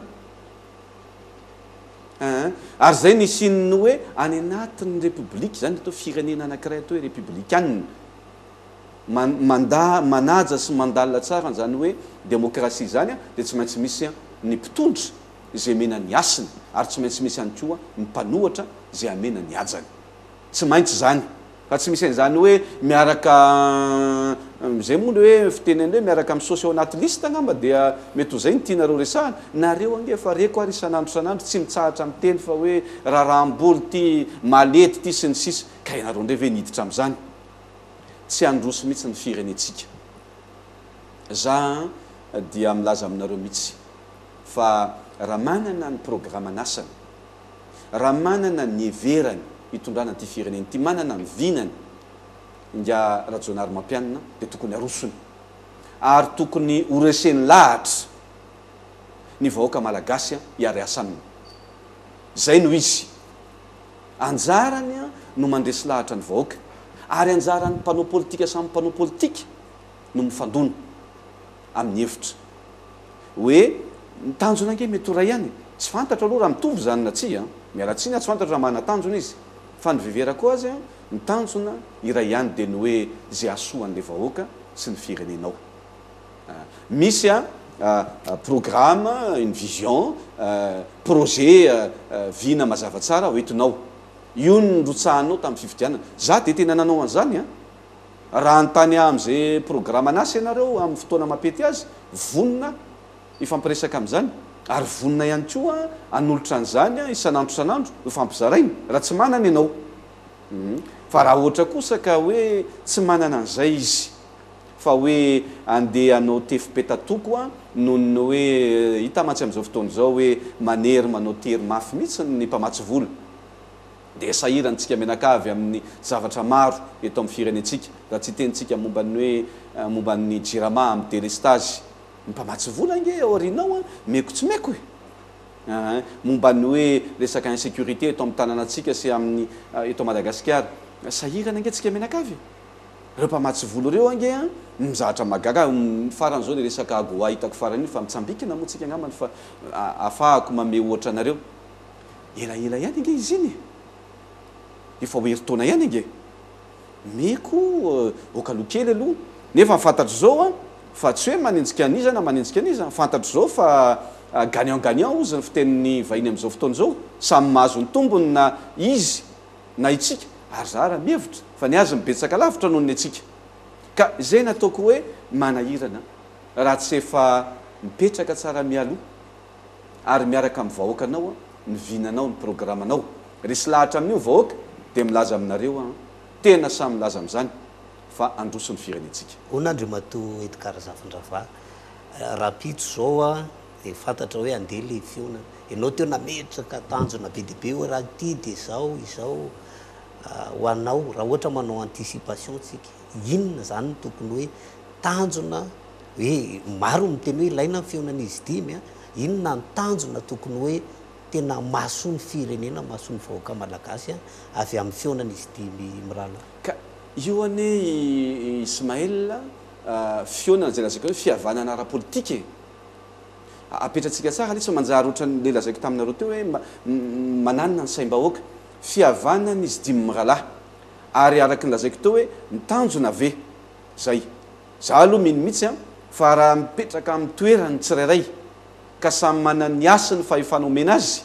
S2: Aa ary izay no hisian'ny hoe any anatin'ny repoblika, izany atao firenena anankiray atao hoe repoblikanina, man- manda manaja sy mandalina tsara an'izany hoe demokrasia izany dia tsy maintsy misy ny mpitondra izay omena ny hasiny ary tsy maintsy misy ihany koa ny mpanohatra izay amena ny hajany. Tsy maintsy izany. Fa tsy misy an'izany hoe miaraka izay moa le hoe fitenenana hoe miaraka misaosy ao anaty liste angamba dia mety ho izay no tianareo resahana. Nareo ange efa reko ary isan'andro isan'andro tsy mitsahatra miteny fa hoe raharaham-bola ity, malety ity sy ny sisa Ka ianareo indray ve niditra amin'izany? Tsy handroso mihitsy ny firenentsika. Za dia milaza aminareo mihitsy fa raha manana ny programan'asany, raha manana ny heverany hitondrana ity firenena ity, manana ny vinany ingahy Rajaonarimampianina dia tokony arosony ary tokony ho reseny lahatra ny vahoaka malagasy hiara-hiasa aminy. Izay no izy. Anjarany no mandresy lahatra ny vahoaka ary anjaran'ny mpanao politika samy mpanao politika no mifandona amin'ny hevitra. Hoe ny tanjona ange mety ho iray ihany e! Tsy fantatro aloha raha mitovy izany na tsia an! Miala tsiny aho tsy fantatro raha manana tanjona izy fa ny fiheverako azy an, ny tanjona iray ihany dia ny hoe izay hahasoa an'ilay vahoaka sy ny firenenao. Misy an programme, une vision, projet vina mazava tsara hoentinao. Io no nirotsahanao tamin'ny fifidianana. Za dia tena nanao an'izany an! Raha hanontany ahy amin'izay programan'asa ianareo amin'ny fotoana mampety azy, vonona hifampiresaka amin'izany ary vonona ihany koa hanolotra an'izany isan'andro isan'andro ho fampizaraina raha tsy manana ianao. Fa raha ohatra kosa ka hoe tsy manana an'izay izy fa hoe andeha hanao tefy petatoko noho ny hoe hita mantsy amin'izao fotoana izao hoe manery manao tery mafy mihitsy ny mpamatsy vola. dia sahirana isika mianakavy amin'ny zavatra maro eto amin'ny firenentsika, raha tsy hitenitsika momba ny hoe momba ny jirama amin'ny delestazy, ny mpamatsy vola ange ao aoriana ao an, meko tsy meko e! Aa momba ny hoe resaka insécurité eto amin'ny tanànantsika sy amin'ny eto Madagasikara, sahirana ange tsika mianakavy e! Ireo mpamatsy vola ireo ange an, ny zavatra mahagaga ahy, farany izao ilay resaka AGOA hitako farany iny fa mitsambikina moa tsika angambany fa ahafahako manome ohatra anareo. Elaela ihany ange izy iny e! Efa ho herintaona ihany ange! Meko ok aloha kely aloha, nefa fantatro izao an, fa tsy hoe manenjika an'iza na manenjika an'iza, fantatro izao fa gagnant gagnant hozy ny fitenin'ny vahiny amin'izao fotoana izao, samy mahazo ny tombony na izy na itsika, ary za raha mihevitra fa ny azy no betsaka lavitra noho ny antsika. Ka izay no ataoko hoe manahirana raha tsy efa mipetraka tsara mialoha. ary miaraka amin'ny vahoakanao ny vinanao, ny programanao. Resy lahatra amin'io ny vahoaka dia milaza aminareo aho, tena samy milaza amin'izany fa handroso ny firenentsika.
S3: Hono Andriamatoa Edgar Zafindravahy, rahampitso izao dia fantatra hoe handeha ilay fihaonana. Ianao teo nametraka tanjona be dia be hoe raha ity dia izao, izao. Ho anao, raha ohatra manao anticipation tsika, inona izany no tokony hoe tanjona Hoe maro ny miteny hoe ilaina ny fihaonan'izy dimy a, inona ny tanjona tokony hoe tena mahasoa ny firenena, mahasoa ny vahoaka malagasy avy amin'ny fihaonan'izy dimy mirahalahy?
S2: Ka io anie i Ismaël fihaonana izay lazaiko hoe fihavanana ara-politika e! Apetratsika tsara ilay izy fa manjary ohatran'ilay lazaiko taminareo teo hoe mananina ny saim-bahoaka. Fihavanan'izy dimy mirahalahy. Ary araka ny lazaiko teo hoe ny tanjona ve izay? Za aloha mino mihitsy an, fa raha mipetraka amin'ny toerany ny tsirairay, ka samy manana ny hasiny fahefana omena azy,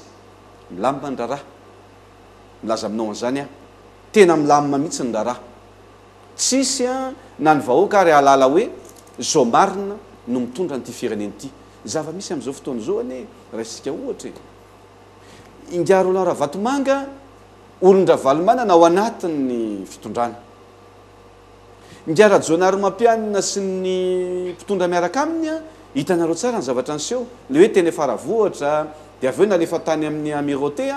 S2: milamina ny raharaha. Milaza aminao an'izany aho. Tena milamina mihitsy ny raharaha. Tsisy an, na ny vahoaka ary hahalala hoe zao marina no mitondra an'ity firenena ity. Ny zava-misy amin'izao fotoana izao anie, raisitsika ohatra e. Ingahy Roland Ravatomanga, olon-dRavalomanana ao anatin'ny fitondrana. Ingahy Rajaonarimampianina sy ny mpitondra miaraka aminy Hitanareo tsara ny zavatra niseho, le hoe teny Faravohitra, dia avy eo nalefa tany amin'ny Amirauté,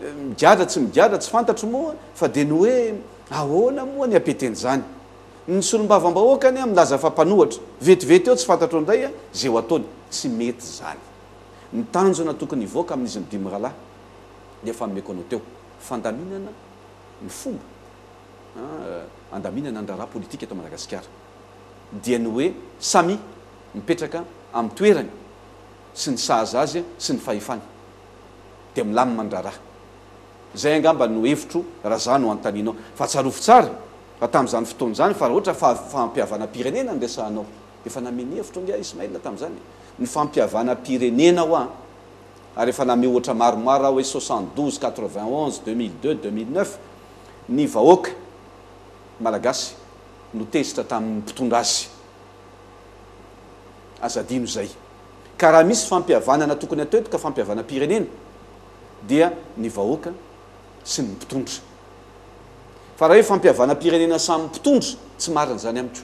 S2: migadra tsy migadra tsy fantatro moa, fa dia ny hoe ahoana moa ny hapeten'izany? Ny solombavambahoaka anie milaza fa mpanohatra, vetivety eo tsy fantatro indray izay ho ataony, tsy mety izany. Ny tanjona tokony hivoaka amin'izy ny dimy rahalahy dia efa nomeko anao teo, fandaminana ny fomba andaminana ny raharaha politika eto Madagasikara dia ny hoe samia mipetraka amin'ny toerany sy ny sahaza azy sy ny fahefany dia milamina ny raharaha. Izay angamba no hevitro raha za no anontanianao. Fa tsarovy tsara fa tamin'izany fotoana izany fa raha ohatra fa fampihavanam-pirenena no resahanao, efa namehy ny hevitro ange Ismaël tamin'izany e! Ny fampihavanam-pirenena hoa ary efa namehy ohatra maromaro aho hoe 72, 91, 2002, 2009, ny vahoaka malagasy no tezitra tamin'ny mpitondra azy. Aza adino izay. Ka raha misy fampihavanana tokony atao eto ka fampihavanam-pirenena dia ny vahoaka sy ny mpitondra. Fa raha hoe fampihavanam-pirenena samy mpitondra, tsy marina izany amiko.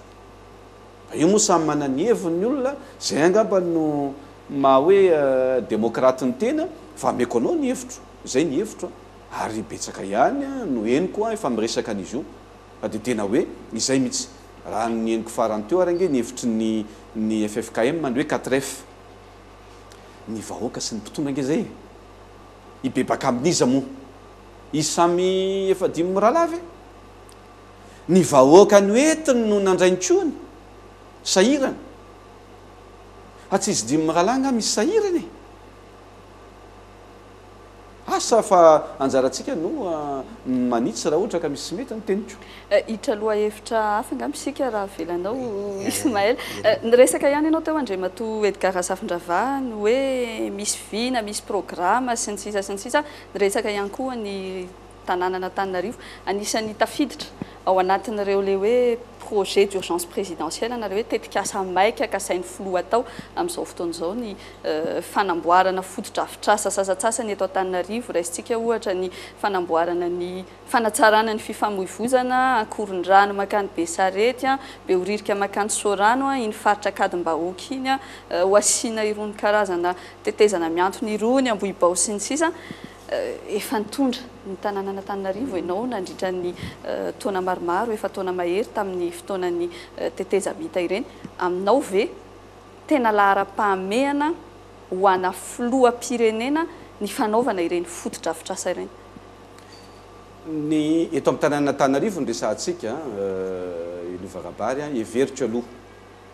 S2: Fa io moa samy manana ny heviny ny olona, izay angamba no maha hoe demokraty ny tena, fa ameko anao ny hevitro, izay ny hevitro an, ary betsaka ihany no henoko efa miresaka an'izy io, fa dia tena hoe izay mihitsy. Raha ny henoko farany teo ary ange ny hevitry ny ny ffkm ny hoe 4F. Ny vahoaka sy ny mpitondra ange izay e! Hibebaka amin'iza moa? Izy samy efa dimy mirahalahy ve? Ny vahoaka noentiny no nandray ny kohiny? Sahirana? Fa tsy izy dimy mirahalahy angaha misy sahirana e? Asa fa anjarantsika no manitsy raha ohatra ka misy tsy mety ny teniko.
S1: Hiditra lohahevitra hafa angamba isika raha avelanao Ismaël. Niresaka ihany ianao teo Andriamatoa Edgard Razafindravaha ny hoe misy vina, misy programa sy ny sisa sy ny sisa. Niresaka ihany koa ny tanànan'Antananarivo. Anisan'ny tafiditra ao anatin'ireo ilay hoe projet d'urgence présidentielle na ilay hoe tetikasa maika kasain'ny filoha atao amin'izao fotoana izao ny fanamboarana fotodrafitrasa sasantsasany eto Antananarivo. Raisintsika ohatra ny fanamboarana ny fanatsarana ny fifamoivozana, Ankorondrano mankany Besarety, Behoririka mankany Soarano, iny faritra Ankadimbahoaka iny, ho asiana irony karazana tetezana mihantona irony, Ambohibao sy ny sisa. Efa nitondra ny tanànan'Antananarivo ianao nandritra ny taona maromaro, efa taona mahery tamin'ny fotoanan'ny tetezamita ireny. Aminao ve tena laharam-pahamehana ho ana filoham-pirenena ny fanaovana ireny fotodrafitrasa ireny?
S2: Ny eto amin'ny tanànan'Antananarivo no resahantsika, i Lova Rabary, heveriko aloha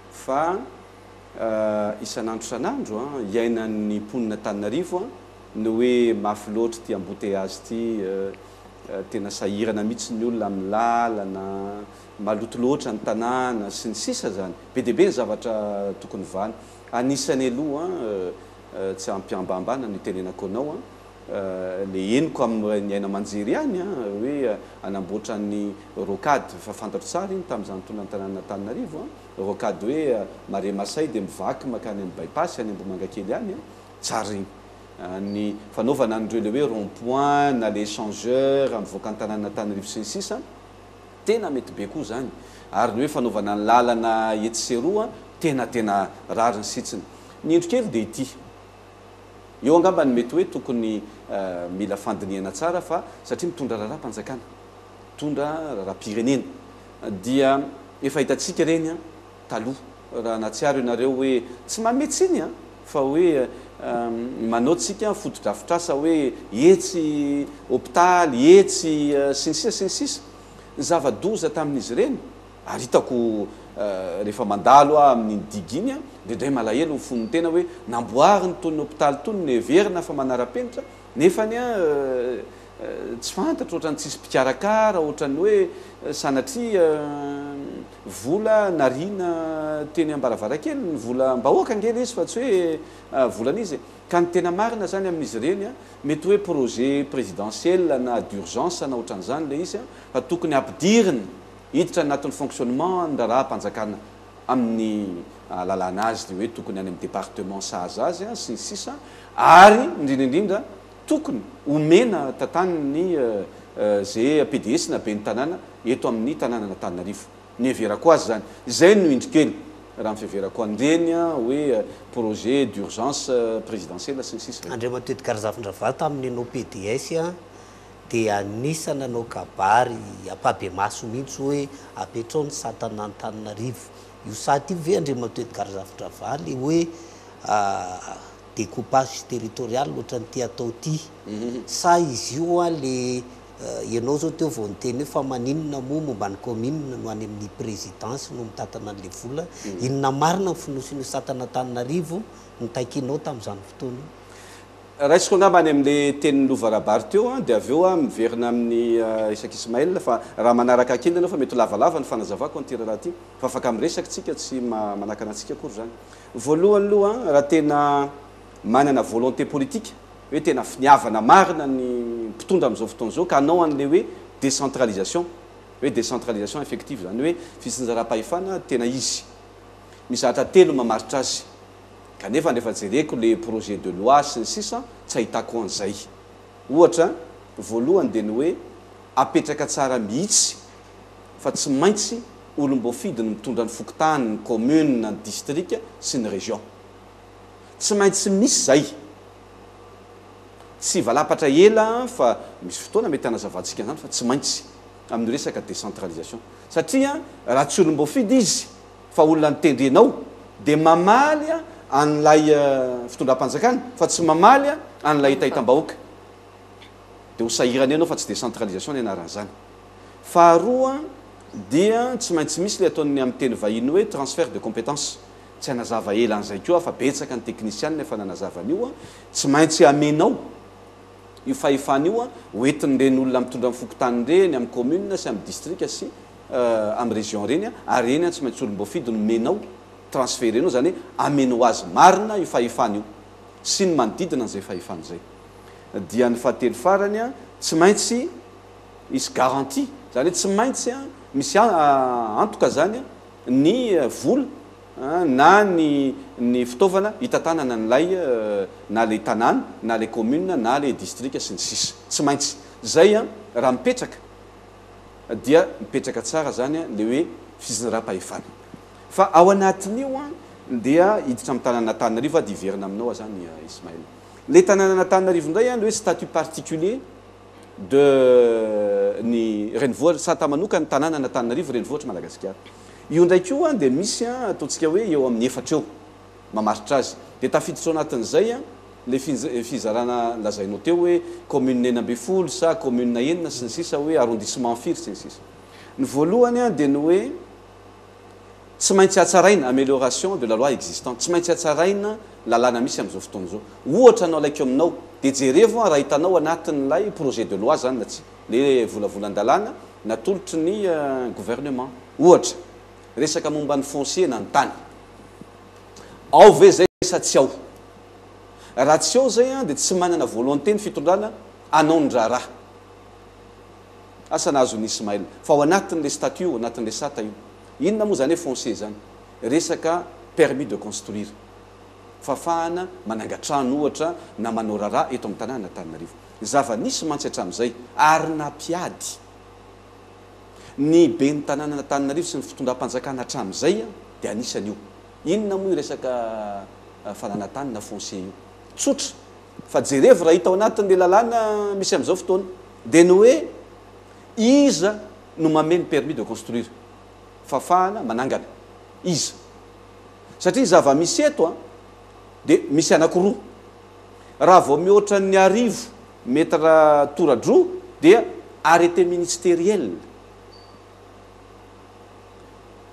S2: fa isan'andro isan'andro iainan'ny mponin'Antananarivo Ny hoe mafy loatra ity embouteillage ity, tena sahirana mihitsy ny olona amin'ny lalana, maloto loatra ny tanàna, sy ny sisa zany. Be dia be ny zavatra tokony vahana. Anisany aloha tsy ampihambahambana no itenenako anao, le henoko amin'ny haino aman-jery ihany hoe hanamboatra ny rocade, efa fantatro tsara iny tamin'izaho nitondra ny tanànan'Antananarivo, rocade hoe Marais Masay dia mivaky mankany amin'ny by-pass any Ambohimangakely any. Tsara iny. Ny fanaovana an'ireo le hoe rond point na le échangeur mivoaka ny tanànan'Antananarivo sy ny sisa, tena mety be koa izany. Ary ny hoe fanaovana ny lalana etsy sy eroa, tena tena rariny sy hitsiny. Ny indro kely dia ity. Eo angamba no mety hoe tokony mila fandinihana tsara fa satria mitondra raharaham-panjakana, mitondra raharaham-pirenena dia efa hitantsika ireny an! taloha raha nahatsiaro ianareo hoe tsy manome tsiny an, fa hoe manao tsika fotodrafitrasa hoe etsy hopitaly, etsy sy ny sisa sy ny sisa. Ny zava-doza tamin'izy ireny, ary hitako rehefa mandalo aho amin'iny digue iny an, indraindray malahelo ny fon'ny tena hoe namboariny itony hopitaly itony noheverina fa manara-penitra nefany an tsy fantatro ohatran'ny tsisy mpikarakara, ohatran'ny hoe sanatria vola nariana teny am-baravarankely, ny volam-bahoaka ange ilay izy fa tsy hoe volan'iza e! Ka ny tena marina izany amin'izy ireny, mety hoe projet présidentiel na d'urgence na ohatran'izany ilay izy fa tokony hampidirina hiditra anatin'ny fonctionnement ny raharaham-panjakana amin'ny ahalalana azy dia hoe tokony any amin'ny département sahaza azy sy ny sisa ary indrindra indrindra Tokony omena tantanin'ny ze pds na ben'ny tanàna eto amin'ny tanànan'Antananarivo. Ny heverako azy izany. Izay no indro kely. Raha ny fiheverako an'ireny hoe projet d'urgence présidentielle sy ny sisa ireny.
S3: Andriamatoa Edgard Zafindravahy tamin'ny nanao PDS dia anisan'ny nanao kabary ampahibemaso mihitsy hoe apetrao ny satan'Antananarivo. Io sata io ve Andriamatoa Edgard Zafindravahy le hoe découpage territorial ohatran'ity atao ity sa izy io le Ianao zao teo vao niteny hoe fa maninona moa momba ny commune no any amin'ny présidence no mitantana an'ilay vola, inona marina ny fonosin'io satan'Antananarivo nitakianao tamin'izany fotoana io?
S2: Raisiko angamba any amin'ilay tenin'i Lova Rabary teo an, dia avy eo aho miverina amin'i Isaac Ismaël fa raha manaraka kely ianao fa mety ho lavalava ny fanazavako an'ity raharaha ity fa afaka miresaka tsika tsy manakana antsika akory izany. Voalohany aloha an, raha tena manana volonté politique hoe tena finiavana marina ny mpitondra amin'izao fotoana izao ka hanao an'ilay hoe décentralisation, hoe décentralisation effective, izany hoe fitsinjaram-pahefana tena izy. Misy zavatra telo mamaritra azy. Kanefa rehefa jereko ilay projet de loi sy ny sisa tsy ahitako an'izay. Ohatra, voalohany dia ny hoe apetraka tsara mihitsy fa tsy maintsy olom-boafidy no mitondra ny fokontany, ny commune, ny district sy ny région. Tsy maintsy misy izay. Tsy hivalapatra ela fa misy fotoana mety hanazavantsika an'izany fa tsy maintsy amin'ny resaka décentralisation. Satria raha tsy olom-boafidy izy fa olona notendrenao dia mamaly an'ilay fitondram-panjakana fa tsy mamaly an'ilay hetahetam-bahoaka. Dia ho sahirana eo ianao fa tsy décentralisation ny anaran'izany. Faharoa dia tsy maintsy misy ilay ataon'ny amin'ny teny vahiny hoe transfert de compétence. Tsy hanazava ela an'izay koa aho fa betsaka ny teknisianina efa nanazava an'io. Tsy maintsy amenao io fahefana io ho entin'ireny olona mitondra ny fokontany ireny, amin'ny commune sy amin'ny distrika sy amin'ny région ireny ary ireny tsy maintsy olom-boafidy no omenao, transferenao, izany hoe amenao azy marina io fahefana io sy ny manodidina an'izay fahefana izay. Dia ny fahatelo farany, tsy maintsy hisy garantie, izany hoe tsy maintsy misy antoka izany ny vola na ny ny fitaovana hitantanana an'ilay na ilay tanàna na ilay commune na ilay distrika sy ny sisa. Tsy maintsy izay raha mipetraka dia mipetraka tsara izany ilay hoe fitsinjaram-pahefana. Fa ao anatin'io dia hiditra amin'ny tanànan'Antananarivo aho dia hiverina aminao aho izany Ismaël. Ilay tanànan'Antananarivo indray ilay hoe statut particulier de ny renivohitra, sata manokan'ny tanànan'Antananarivo renivohitr'i Madagasikara. Io indray koa dia misy ataontsika hoe eo amin'ny efatra eo mamaritra azy. Dia tafiditra ao anatin'izay ilay fizarana lazainao teo hoe commune 16 sa commune enina sy ny sisa hoe arrondissement firy sy ny sisa. Ny voalohany dia ny hoe tsy maintsy hatsaraina, amélioration de la loi existante, tsy maintsy hatsaraina lalàna misy amin'izao fotoana izao. Ohatra no alaiko aminao dia jerevo raha hitanao anatin'ilay projet de loi izany na tsia. Le volavolan-dalàna natolotry ny gouvernement. Ohatra, resaka momba ny foncier na ny tany. Ao ve zay sa tsy ao? Raha tsy ao zay dia tsy manana volonté ny fitondrana hanao ny raharaha. Asa na azon'i Ismaël. Fa ao anatin'le statut io, anatin'le sata io. Inona moa zany hoe foncier zany? Resaka permis de construire. Fahafahana manangan-trano ohatra na manao raharaha eto amin'ny tanànan'Antananarivo. Zava-nisy mantsy hatramin'izay ary nampiady ny ben'ny tanànan'Antananarivo sy ny fitondram-panjakana hatramin'izay dia anisan'io. Inona moa io resaka fananan-tany na foncier io? Tsotra fa jerevo raha hita ao anatin'ilay lalàna misy amin'izao fotoana dia ny hoe iza no mamehy ny permis de construire, fahafahana manangana, iza? Satria ny zava-misy eto dia misy anankiroa. Raha vao mihoatra ny arivo mètre tora-droa dia arrêté ministériel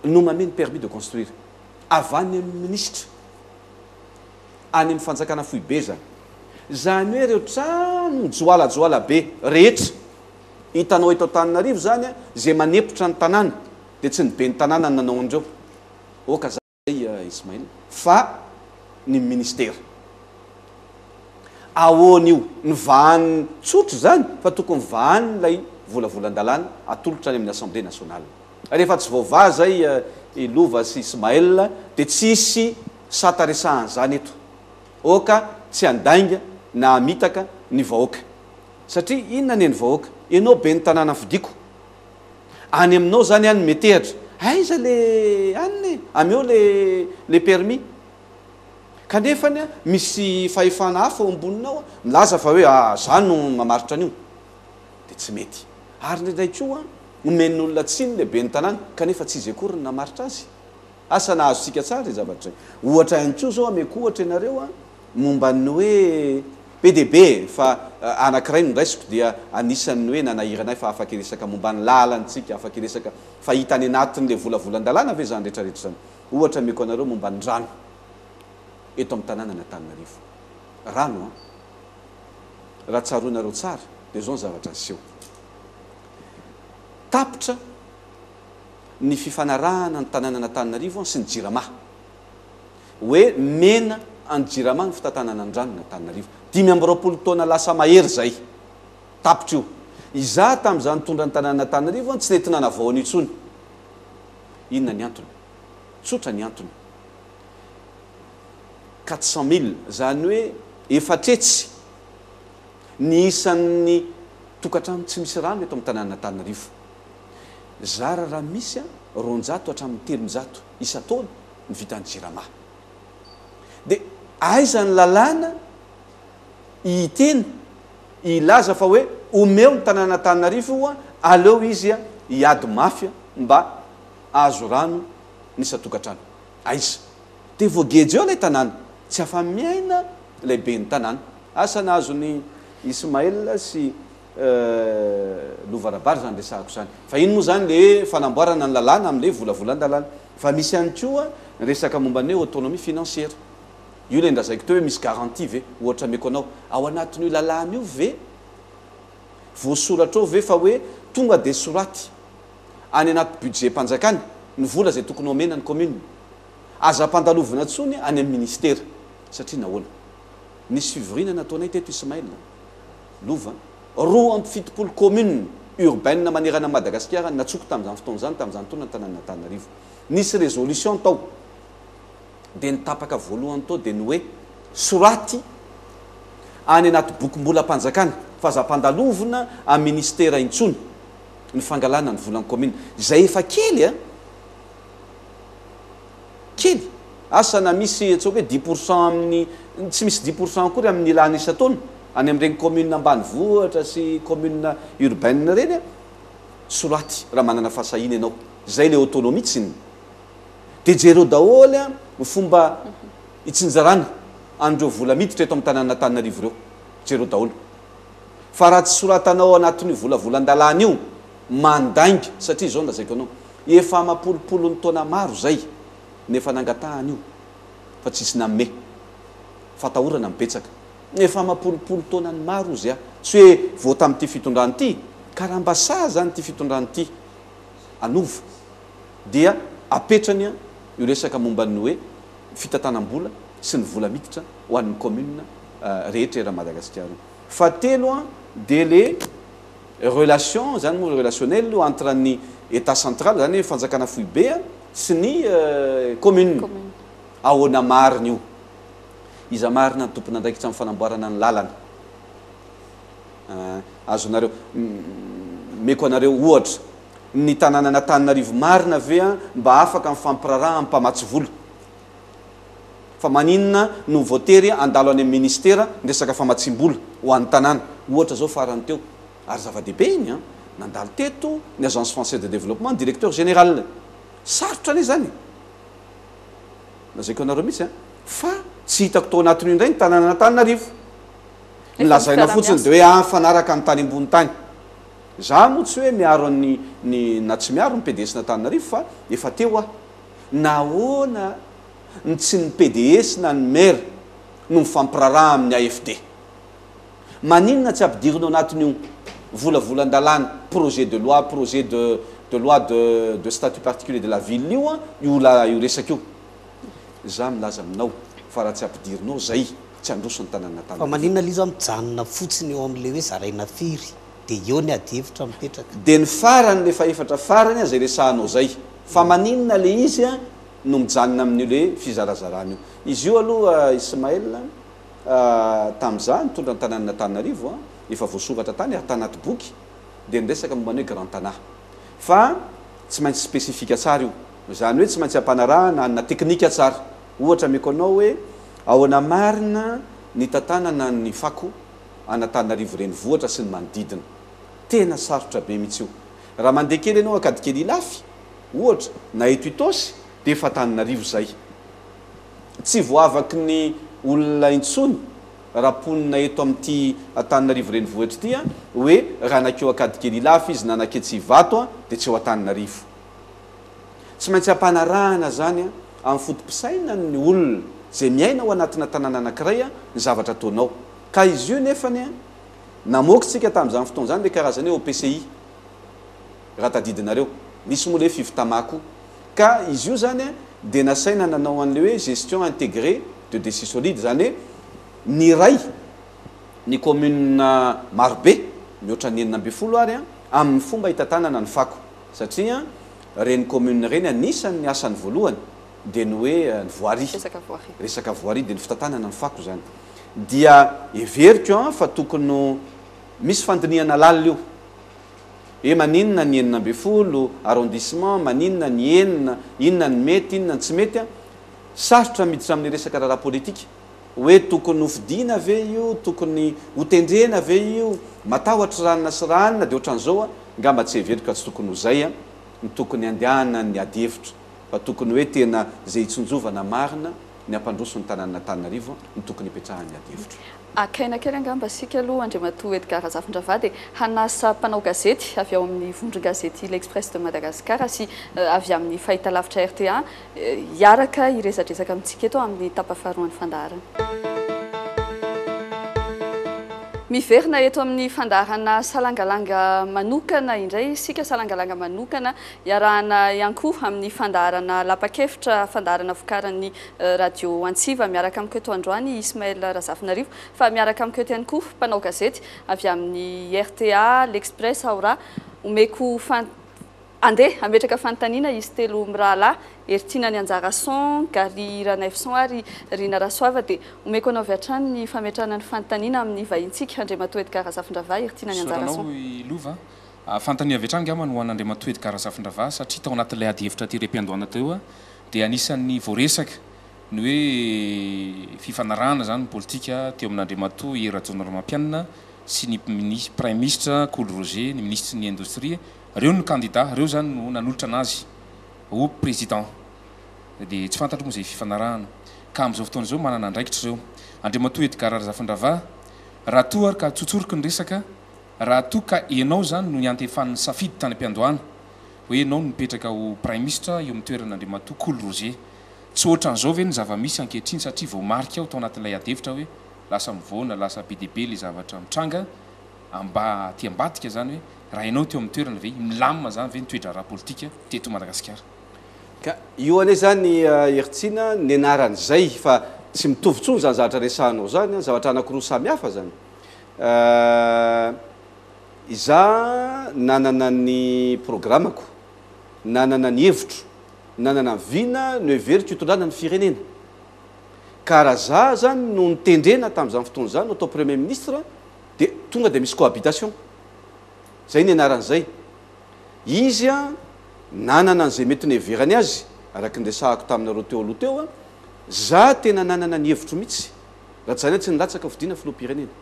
S2: no mamehy ny permis de construire. Avy any amin'ny minisitra, any amin'ny fanjakana foibe izany. Izany hoe ireo trano mijoalajoala be rehetra hitanao eto Antananarivo izany, izay manepotra ny tanàna, dia tsy ny ben'ny tanàna no nanao an'ireo. Oka i Ismail fa ny ministera. Ahoana io? Ny vahan'ny tsotra izany fa tokony vahan'ny ilay volavolan-dalàna atolotra any amin'ny Assemblée nationale. Rehefa tsy voavaha izay i Lova sy Ismail dia tsy hisy sata resahan'izany eto. Oka tsy handainga na hamitaka ny vahoaka. Satria inona anie ny vahoaka? Ianao ben'ny tanàna fidiko. Any aminao izany aho no metehatra. Aiza le anona e? Ameo le le permis. Kanefany misy fahefana hafa eo amboninao milaza fa hoe ah za no mamaritra an'io. Dia tsy mety. Ary indraindray koa omen'olona tsiny le ben'ny tanàna kanefa tsy izy akory no namaritra azy. Asa na azontsika tsara izay zavatra izay. Ohatra ihany koa izao ameko ohatra ianareo an, momba ny hoe, be dia be e, fa anankiray no raisiko dia anisan'ny hoe nanahirana ahy fa afaka hiresaka momba ny lalana isika, afaka hiresaka fa hita any anatin'ilay volavolan-dalàna ve izany rehetra rehetra izany? Ohatra ameko anareo momba ny rano eto amin'ny tanànan'Antananarivo. Rano an! Raha tsaroanareo tsara dia izao ny zavatra niseho. Tapitra ny fifanarahana ny tanànan'Antananarivo sy ny Jirama. Hoe mena an'ny Jirama ny fitantanana ny ranon'Antananarivo. 25 taona lasa mahery izay. Tapitra io. Izaho tamin'izaho nitondra ny tanànan'Antananarivo tsy nety nanavao an'io intsony. Inona ny antony? Tsotra ny antony. 400 mille, izany hoe efatretsy ny isan'ny tokantrano tsy misy rano eto amin'ny tanànan'Antananarivo. Zara raha misy 200 hatramin'ny 300 isan-taona ny vitan'ny Jirama. Dia aiza ny lalàna hiteny, hilaza fa hoe omeo ny tanàn'Antananarivo io, aleo izy hiady mafy mba hahazo rano ny isan-tokantrano. Aiza? Dia voageja eo ilay tanàna. Tsy afa-miaina ilay ben'ny tanàna. Asa nahazo ny Ismaël sy Lova Rabary izany resahako izany. Fa iny moa izany le fanamboarana ny lalàna amin'ilay volavolan-dalàna. Fa misy ihany koa ny resaka momba ny hoe autonomie financière. Io ilay nolazaiko teo hoe misy garantie ve? Ohatra ameko anao, ao anatin'io lalàna io ve voasoratra ao ve fa hoe tonga dia soraty any anaty budget-mpanjakana ny vola izay tokony homena ny commune? Aza ampandalovina intsony any amin'ny ministera. Satria nahoana? Nisy fivoriana nataonay teto Ismaël. Lova, 72 communes urbaines manerana an'i Madagasikara natsoko tamin'izany fotoana izany, tamin'izany fotoana ny tanànan'Antananarivo. Nisy résolution tao, dia ny tapaka voalohany tao dia ny hoe soraty any anaty bokim-bolam-panjakana fa aza ampandalovina amin'ny ministera intsony ny fangalana ny volan'ny commune, izay efa kely an! Kely. Asa na misy antsoiko hoe 10% amin'ny, tsy misy 10% akory amin'ny lany isan-taona any amin'ireny commune ambanivohitra sy commune urbaine ireny an! Soraty raha manana fahasahiana ianao. Izay ilay autonomie tsinona. Dia jereo daholo an ny fomba itsinjarana an'ireo vola miditra eto amin'ny tanànan'Antananarivo ireo. Jereo daholo. Fa raha tsy soratanao ao anatin'io volavolan-dalàna io, mandainga, satria izao no lazaiko anao, Efa amam-polopolony taona maro izay no efa nangatahana io fa tsisy nanome. Fatahorana no betsaka. Efa amam-polopolo taonany maro ozy aho. Tsy hoe vao tamin'ity fitondrana ity, ka raha mba sahy izany ity fitondrana ity hanova dia apetrany io resaka momba ny hoe fitantanam-bola sy ny vola miditra ho an'ny commune rehetra eran'i Madagasikara io. Fahatelo dia le relation zany moa relationnel io entre ny Etat central zany hoe fanjakana foibe sy ny commune. Ahoana marina io? Iza marina ny tompon'andraikitra amin'ny fanamboarana ny lalana? Azonareo meko anareo ohatra, ny tanànan'Antananarivo marina ve mba afaka mifampiraharaha amin'ny mpamatsy vola? Fa maninona no voatery handalo any amin'ny ministera ny resaka famatsiam-bola ho an'ny tanàna? Ohatra izao farany teo, ary zava-dehibe iny an, nandalo teto ny Agence Française de Développement, ny directeur général. Sarotra anie izany e! Lazaiko anareo mihitsy an, fa tsy hitako tao anatin'io indray ny tanànan'Antananarivo. Ny lazaina fotsiny dia hoe ah, mifanaraka ny tany ambony tany. Za moa tsy hoe miaro an'ny, ny, na tsy miaro ny PDS-n'Antananarivo fa efa teo aho. Nahoana ny tsy ny pds na ny maire no mifampiraharaha amin'ny AFD? Maninona tsy ampidirina ao anatin'io volavolan-dalàna, projet de loi, projet de de loi de de statut particulier de la ville io io la io resaka io? Za milaza aminao fa raha tsy ampidirinao zay tsy handroso ny
S3: Fa
S2: tanànan'Antananarivo.
S3: maninona aloha izy mijanona fotsiny eo amin'ilay hoe zaraina firy dia eo ny adihevitra mipetraka.
S2: Dia ny farany le fahefatra farany zay resahanao zay. Fa maninona le izy no mijanona amin'io le fizarazarana io? Izy io aloha Ismaël tamin'izaho nitondra ny tanànan'Antananarivo efa voasoratra tany ary tanaty boky dia niresaka momba ny hoe Grand Tana. Fa Tsy maintsy spécifique tsara io. Izany hoe tsy maintsy ampanarahana anona teknika tsara. Ohatra ameko anao hoe ahoana marina ny hitantanana ny fako an'Antananarivo renivohitra sy ny manodidina. Tena sarotra be mihitsy io. Raha mandeha kely ianao Ankadikely Ilafy, ohatra, na eto Itaosy dia efa Antananarivo izay. Tsy voavaky ny olona intsony raha mponina eto amin'ity Antananarivo renivohitra ity hoe raha nankeo Ankadikely Ilafy izy na nanketsy Ivato dia tsy eo Antananarivo. Tsy maintsy ampanarahana izany amin'ny foto-pisainan'ny olona izay miaina ao anatina tanàna anankiray ny zavatra ataonao. Ka izy io nefany namoaka isika tamin'izany fotoana izany ilay karazana hoe OPCI raha tadidinareo. Nisy moa ilay hoe Fivtama koa. Ka izy io izany dia nasaina nanao an'ilay hoe gestion intégrée de déchets solides, izany hoe niray ny commune marobe, mihoatra ny 16 ary, amin'ny fomba hitantanana ny fako. Satria ireny commune ireny anisan'ny asany voalohany dia ny hoe ny voirie.
S1: Resaka voirie.
S2: Resaka voirie dia ny fitantanana ny fako izany. Dia heveriko fa tokony ho misy fandinihana lalina io. Hoe maninona ny 16 arrondissement, maninona ny enina, inona ny mety, inona ny tsy mety an. Sarotra miditra amin'ny resaka raharaha politika. Hoe tokony hofidiana ve io, tokony hotendrena ve io, matahotra ranona sy ranona dia ohatran'izao an, ngamba tsy heveriko fa tsy tokony ho izay an, ny tokony handehanan'ny ady hevitra, fa tokony hoe tena izay hitsinjovana marina ny hampandroso ny tanànan'Antananarivo no tokony hipetrahan'ny ady hevitra.
S1: Haka aina kely angamba isika aloha Andriamatoa Edgard Razafindravahy dia hanasa mpanao gazety avy ao amin'ny vondron-gazety L'Express de Madagascar sy avy amin'ny fahitalavitra rta hiaraka hiresadresaka amintsika eto amin'ny tapa-faharoan'ny fandaharana. Miverina eto amin'ny fandaharana Salangalanga manokana indray isika, Salangalanga manokana iarahana ihany koa amin'ny fandaharana Lapa-kevitra, fandaharana vokarin'ny Radio Antsiva. Miaraka amiko eto androany i Ismaël Razafinarivo, fa miaraka amiko eto ihany koa mpanao gazety avy amin'ny rta, L'Express, Aura. Omeko Andeha hametraka fanontaniana izy telo mirahalahy, Heritiana Nianjarason, Gary Ranaivoson ary Rina Rasoava dia omeko anao avy hatrany ny fametrahana ny fanontaniana amin'ny vahintsika, Andriamatoa Edgard Razafindravahy, Heritiana
S4: Nianjarason.
S1: Misaotra
S4: anao i Lova. Fanontaniana avy hatrany angamba no ho an'Andriamatoa Edgard Razafindravahy satria tao anatin'ilay adihevitra tery am-piandohana teo dia anisan'ny voaresaka ny hoe fifanarahana izany ny politika teo amin'Andriamatoa Hery Rajaonarimampianina sy ny Praiminisitra Kolo Roger, ny Minisitry ny Indostria Reo no candidat, reo zany no nanolotra anazy ho président. Dia tsy fantatro moa izay fifanarahana. Ka amin'izao fotoana izao manana andraikitra ireo. Andriamatoa Edgard Razafindravahy, raha toa ary ka tsotsoriko ny resaka, raha toa ka ianao izany no niantefan'ny safidy tany am-piandohana, hoe ianao no mipetraka ho Praiminisitra eo amin'ny toeran'Andriamatoa Kolo Roger. Tsy ohatran'izao ve ny zava-misy ankehitriny satria voamarika ao tao anatin'ilay adihevitra hoe lasa mivoana, lasa be dia be ilay zavatra mitranga, amba aty ambadika zany hoe raha ianao teo amin'ny toerana ve milamina zany ve ny toe-draharaha politika teto Madagasikara?
S2: Ka io anie zany Heritiana ny anaran'izay fa tsy mitovy intsony zany zavatra resahanao zany an, zavatra anakiroa samy hafa zany. Izaho nanana ny programako, nanana ny hevitro, nanana ny vina noheveriko hitondrana ny firenena. Ka raha za zany no notendrena tamin'izany fotoana izany ho atao premier ministre dia tonga dia misy cohabitation. Zay ny anaran'izay. Izy an, nanana an'izay mety niheverany azy, araka ny resahako taminareo teo aloha teo an, za tena nanana ny hevitro mihitsy, raha tsy izany aho tsy nilatsaka hofidiana filoham-pirenena.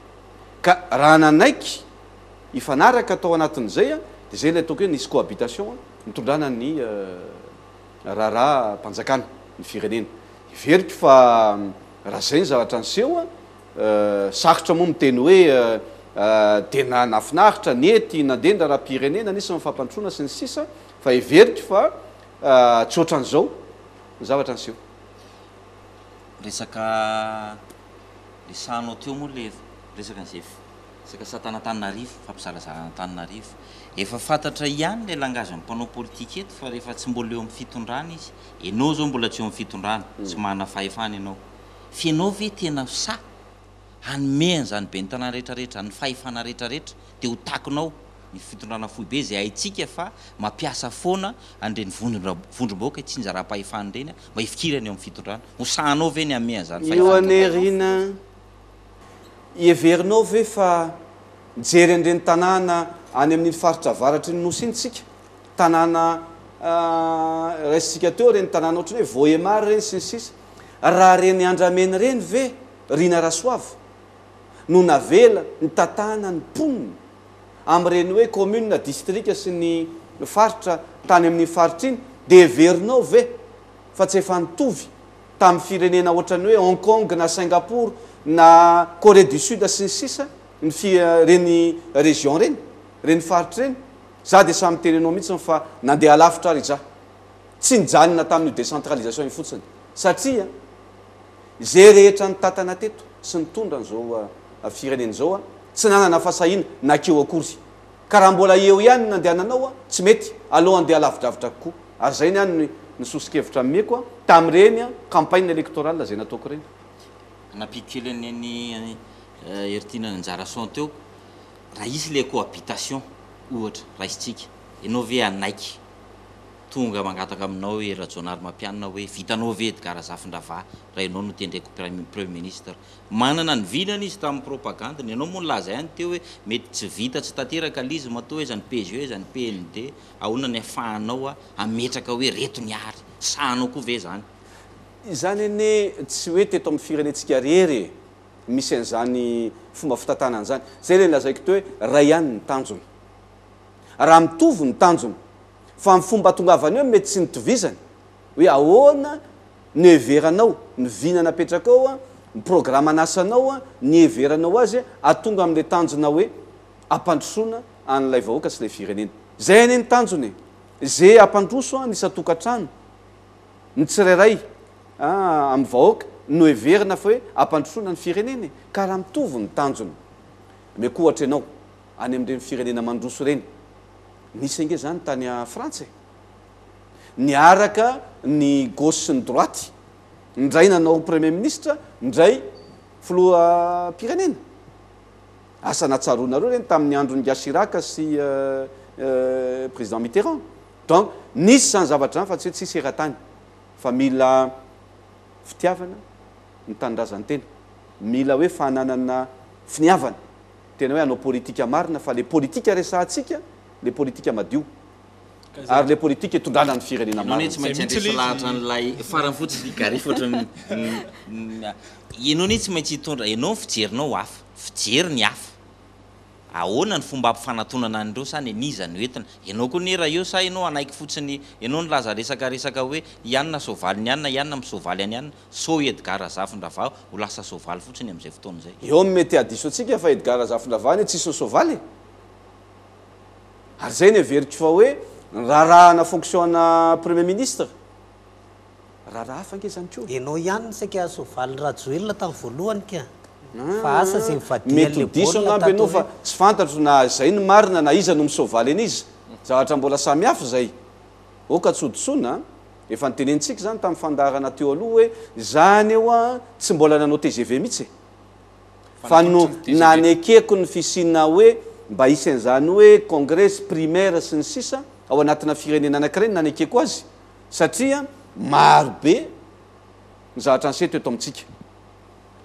S2: Ka raha nanaiky hifanaraka tao anatin'izay an, dia izay ilay ataoko hoe nisy cohabitation nitondrana ny raharaham-panjakana, ny firenena. Heveriko fa raha izay ny zavatra niseho an, Sarotra moa miteny hoe tena nahafinaritra, nety, nandeha ny raharaham-pirenena, nisy ny fampandrosoana sy ny sisa fa heveriko fa tsy ohatran'izao ny zavatra niseho.
S5: Resaka resahanao teo moa le resaka an'izay resaka satan'Antananarivo, fampizarazarana Antananarivo. Efa fantatra ihany le langage-n'ny mpanao politika eto fa rehefa tsy mbola eo amin'ny fitondrana izy, enao zao mbola tsy eo amin'ny fitondrana, tsy manana fahefana enao. F'ianao ve tena sahy hanome an'izany ben'ny tanàna rehetra rehetra, ny fahefana rehetra rehetra, dia ho takonao ny fitondrana foibe izay haintsika fa mampiasa foana an'ireny vondrona vondrom-bahoaka itsinjaram-pahefana ireny mba hifikirana eo amin'ny fitondrana? Ho sahinao ve ny hanome an'izany
S2: Io
S5: fahefana?
S2: anie Rina, heverinao ve fa mijery an'ireny tanàna any amin'iny faritra avaratry ny Nosy iny tsika, tanàna. Raisintsika teo ireny tanàna ohatran'ny hoe Vohemar ireny sy ny sisa. Raha ireny andramena ireny ve Rina Rasoava no navela nitatana ny mponina amin'ireny hoe commune, distrika sy ny faritra tany amin'iny faritra iny dia heverinao ve fa tsy efa nitovy tamin'ny firenena ohatran'ny hoe Hong Kong na Singapour na Corée du Sud sy ny sisa ny fi ireny région ireny, ireny faritra ireny? Za dia samy miteny anao mihitsiny fa nandeha lavitra ary za. Tsy nijanona tamin'io décentralisation io fotsiny. Satria ze rehetra nitantana teto sy nitondra an'izao firenena izao tsy nanana fahasahiana nakeo akory. Ka raha mbola eo ihany ny nandehananao tsy mety, aleo andeha lavidravitra kokoa. Ary zay ny any ny soso-kevitra nomeko tamin'ireny campagne électorale zay nataoko ireny.
S5: Nampiako kely an'i Heritiana Anjarason teo, raha hisy le cohabitation ohatra raisintsika, ianao ve hanaiky tonga mangataka aminao i Rajaonarimampianina hoe vitanao ve Edgard Razafindravaha raha ianao no tendreko premier ministre? Manana ny vinany izy tamin'ny propagande-ny, ianao moa nilaza ihany teo hoe mety tsy vita tsy tanteraka ilay izy matoa aiza ny PGE aiza ny PND, ahoana ny afahanao hametraka hoe reto ny ary, sahanao koa ve izany?
S2: Izany anie tsy hoe teto amin'ny firenentsika irery e! misy an'izany fomba fitantanana izany. Izay ilay nolazaiko teo hoe iray ihany ny tanjona. Raha mitovy ny tanjona, fa ny fomba atongavana eo mety tsy nitovizany, hoe ahoana no heveranao ny vina napetrakao, ny programan'asanao, ny heveranao azy hahatonga amin'ilay tanjona hoe hampandrosoana an'ilay vahoaka sy ilay firenena. Izay anie ny tanjona e! Izay hampandroso ny isan-tokantrano, ny tsirairay amin'ny vahoaka no heverina fa hoe hampandrosoana ny firenena e! Ka raha mitovy ny tanjona, omeko ohatra ianao, any amin'ireny firenena mandroso ireny, nisy ange izany tany Frantsa e! Niaraka ny gauche sy ny droite, indray nanao premier ministre, indray filoham-pirenena. Asa na tsaroanareo ireny tamin'ny andron'i Chirac sy président Mitterrand. Donc nisy izany zavatra izany fa tsy hoe tsisy eran-tany. Fa mila fitiavana ny tanindrazan-tena, mila hoe fananana finiavana, tena hoe hanao politika marina fa le politika resahantsika le politika madio ary le politika itondrana ny firenena
S5: Ianao anie
S2: marina.
S5: tsy maintsy handresy lahatra an'ilay farany fotsiny i Gary fa ohatran'ny ianao anie tsy maintsy hitondra, ianao ny fijerinao hafa, fijery ny hafa. Ahoana ny fomba ampifanatonana an'ireo sa ny an'iza no entina? Ianao koa anie raha eo sa ianao hanaiky fotsiny ianao nilaza resaka resaka hoe i anona soavaly ny anona i anona misoavaly an'i anona sao i Edgard Razafindravahy ho lasa soavaly fotsiny amin'izay fotoana izay.
S2: Eo no mety hahadiso antsika fa Edgard Razafindravahy anie tsisy ny soavaly e! Ary izay no heveriko fa hoe ny raharahana fonction ana premier ministre. Raharaha hafa ange izany koa.
S3: Enao ihany no saika soavalin'i Rajoelina tamin'ny voalohany ka. Fa asa izay
S2: Mety ho
S3: nivadihan'ilay
S2: diso
S3: baolina
S2: angamba
S3: tato
S2: ianao fa
S3: aoriana.
S2: tsy fantatro na izay no marina na iza no misoavaly an'iza. Zavatra mbola samy hafa izay. Oka tsy ho disoana a. Efa notenenintsika izany tamin'ny fandaharana teo aloha hoe za anie hoa tsy mbola nanao tgv mihitsy e. Fa no nanekeko ny fisiana hoe mba hisy an'izany hoe congrès sy primaire sy ny sisa ao anatina firenena anankiray no nanekeko azy. Satria maro be ny zavatra niseho teto amintsika.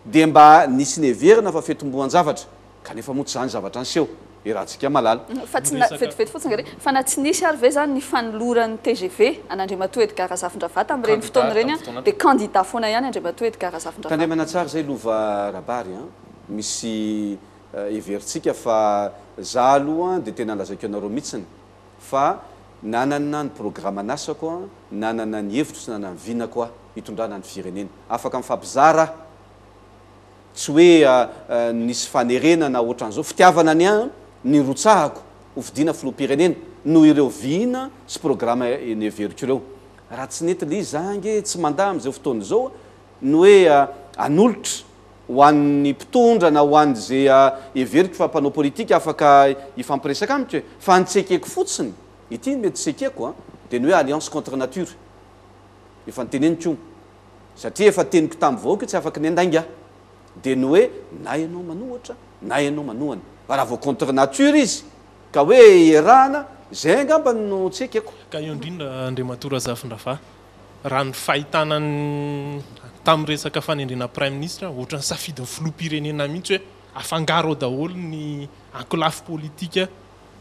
S2: Dia mba nisy neverina fa fitomboan-javatra, kanefa moa tsy izany zavatra niseho. Iarahantsika mahalala.
S1: Fa tsy na, vetivety fotsiny Gary, fa na tsy nisy ary ve izany ny fanoloran'ny tgv an'Andriamatoa Edgard Razafindravaha tamin'ireny fotoana ireny dia kandida foana ihany Andriamatoa Edgard Razafindravaha.
S2: Tandremana tsara izay Lova Rabary an! Misy heverintsika fa za aloha dia tena lazaiko anareo mihitsiny fa nanana ny programan'asako aho, nanana ny hevitro sy nanana ny vinako aho hitondrana ny firenena. Afaka mifampizara aho, tsy hoe nisy fanerena na ohatran'izao, fitiavana ny ahy nirotsahako ho fidiana filoham-pirenena noho ireo vina sy programa neveriko ireo. Raha tsy nety ilay izy, za ange tsy mandà amin'izao fotoana izao ny hoe hanolotra ho an'ny mpitondra na ho an'izay heveriko fa mpanao politika afaka hifampiresaka amiko e! Fa ny tsy ekeko fotsiny, ity no mety tsy ekeko an, dia ny hoe alliance contre nature. Efa noteneniko io. Satria efa teniko tamin'ny vahoaka io tsy afaky ny handainga aho. Dia ny hoe na ianao manohatra na ianao manohana. Fa raha vao contre nature izy ka hoe iarahana, izay angamba no tsy ekeko.
S6: Ka eo indrindra Andriamatoa Razafindravahy. Raha ny fahitana ny tamin'ny resaka fanendrena praiminisitra, ohatran'ny safidin'ny filoham-pirenena mihitsy hoe afangaro ao daholo ny ankolafy politika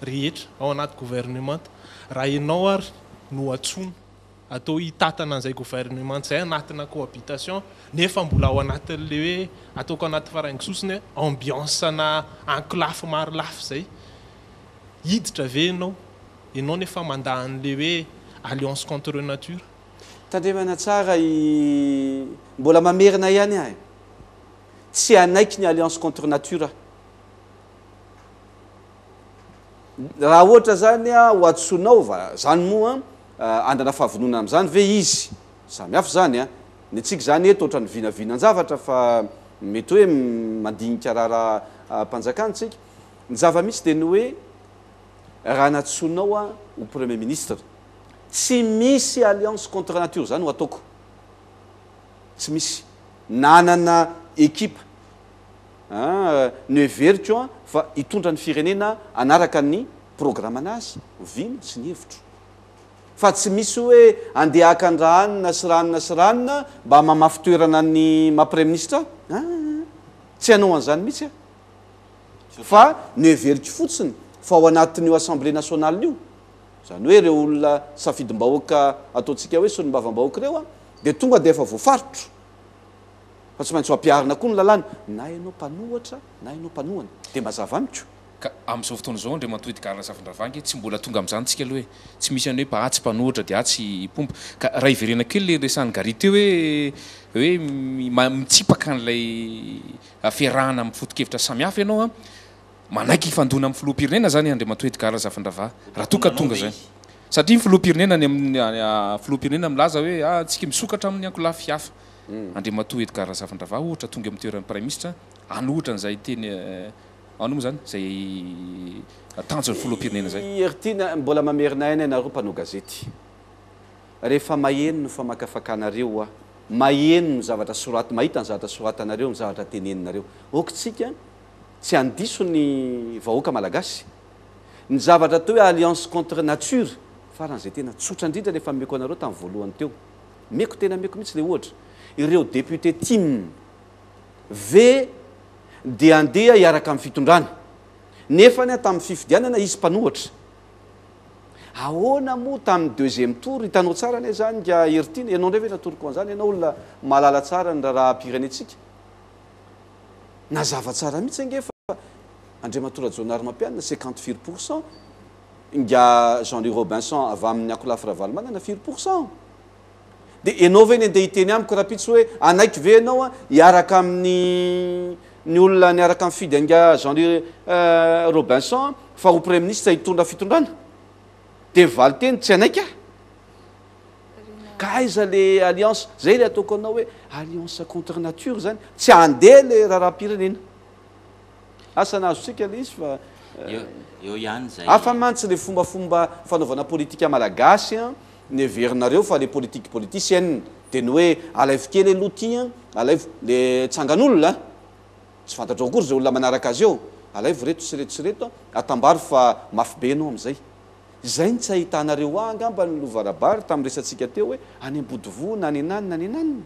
S6: rehetra ao anaty governemanta. Raha ianao ary no antsoina atao hitantana an'izay gouvernement izay anatina cohabitation nefa mbola ao anatin'ilay hoe ataoko anaty faraingo sosony hoe ambiance ana ankolafy marolafy izay. Hiditra ve ianao? Ianao nefa mandà an'ilay hoe alliance contre nature.
S2: Tandremana tsara i Mbola mamerina ihany aho e. Tsy hanaiky ny alliance contre nature aho. Raha ohatra zany ho hadisoanao va zany moa andrana fahavononana amin'izany ve izy? Samy hafa izany an! Ny antsika izany eto ohatran'ny vinavinan-javatra fa mety hoe mandinika raharaham-panjakana isika. Ny zava-misy dia ny hoe raha nantsoinao aho ho Premier ministre, tsy misy alliance contre nature izany ho ataoko. Tsy misy. Nanana ekipa noheveriko fa hitondra ny firenena hanaraka ny programan'azy, vina sy ny hevitro. Fa tsy misy hoe andeha haka an-dRahanina sy Ranona sy Ranona mba mamafy toerana ny maha praiminisitra ahy. Aa! Tsy hanao an'izany mihitsy aho. Fa noheveriko fotsiny fa ao anatin'io Assemblée nationale io, izany hoe ireo olona safidim-bahoaka ataontsika hoe solombavambahoaka ireo dia tonga dia efa voafaritro fa tsy maintsy ho ampiharina koa ny lalàna, na ianao mpanohatra na ianao mpanohana. Dia mazava amiko.
S4: Ka amin'izao fotoana izao Andriamatoa Edgard Razafindravahy tsy mbola tonga amin'izany tsika aloha e! Tsy misy an'ny hoe mpa atsy mpanohitra dia atsy mpomba. Ka raha hiverena kely ilay resahan'i Gary teo hoe hoe mitsipaka an'ilay fiarahana amin'ny foto-kevitra samihafa ianao an, manaiky hifandona amin'ny filoham-pirenena izany Andriamatoa Edgard Razafindravahy raha toa ka tonga izay. Satria ny filoham-pirenena any amin'ny filoham-pirenena milaza hoe ah tsika misokatra amin'ny ankolafy hafa. Andriamatoa Edgard Razafindravahy ohatra tonga eo amin'ny toeran'ny praiminisitra hanohitra an'izay teny Ahoana moa izany izay tanjon'ny filoham-pirenena izay?
S2: Heritiana, mbola mamerina aina ianareo mpanao gazety. Rehefa maheno ny famakafakanareo aho, maheno ny zavatra sorat, mahita ny zavatra soratanareo, ny zavatra teneninareo. Ok tsika tsy handiso ny vahoaka malagasy. Ny zavatra atao hoe alliance contre nature, faran'izay tena tsotra indrindra ilay efa nomeko anareo tamin'ny voalohany teo. Meko tena meko mihitsy ilay ohatra. Ireo député tim ve dia andeha hiaraka amin'ny fitondrana. Nefa anie tamin'ny fifidianana izy mpanohatra. Ahoana moa tamin'ny deuxième tour, hitanao tsara anie izany nga Heritiana, ianao indray ve natoroko an'izany, ianao olona mahalala tsara ny raharaham-pirenentsika. Nazava tsara mihitsy ange fa Andriamatoa Rajaonarimampianina cinquante firy pour cent, nga Jean Louis Robinson avy amin'ny ankolafy Ravalomanana firy pour cent. Dia ianao ve ny andeha hiteny amiko rahampitso hoe hanaiky ve ianao hiaraka amin'ny ny olona niaraka nifidy an'ingahy Jean Louis Robinson fa ho praiminisitra hitondra fitondrana? Dia ny valinteny tsy hanaiky aho. Ka aiza le alliance? Zay le ataoko anao hoe alliance contre nature zany, tsy handeha le raharaham-pirenena. Asa nahazotsika le izy fa
S5: Eo ihany izay.
S2: Hafa mantsy le fombafomba fanaovana politika malagasy an, ny heverinareo fa le politique politicienne de ny hoe alaivo kely aloha ty an, alaivo le tsangan'olona an, tsy fantatrao akory zay olona manaraka azy eo, alaivo reto sy reto sy reto an, atambaro fa mafy be enao amizay. Izay no tsy ahitanareo ahy angamba ny lova rabary tamin'ny resatsika teo hoe any Ambodivona any ananona any ananona.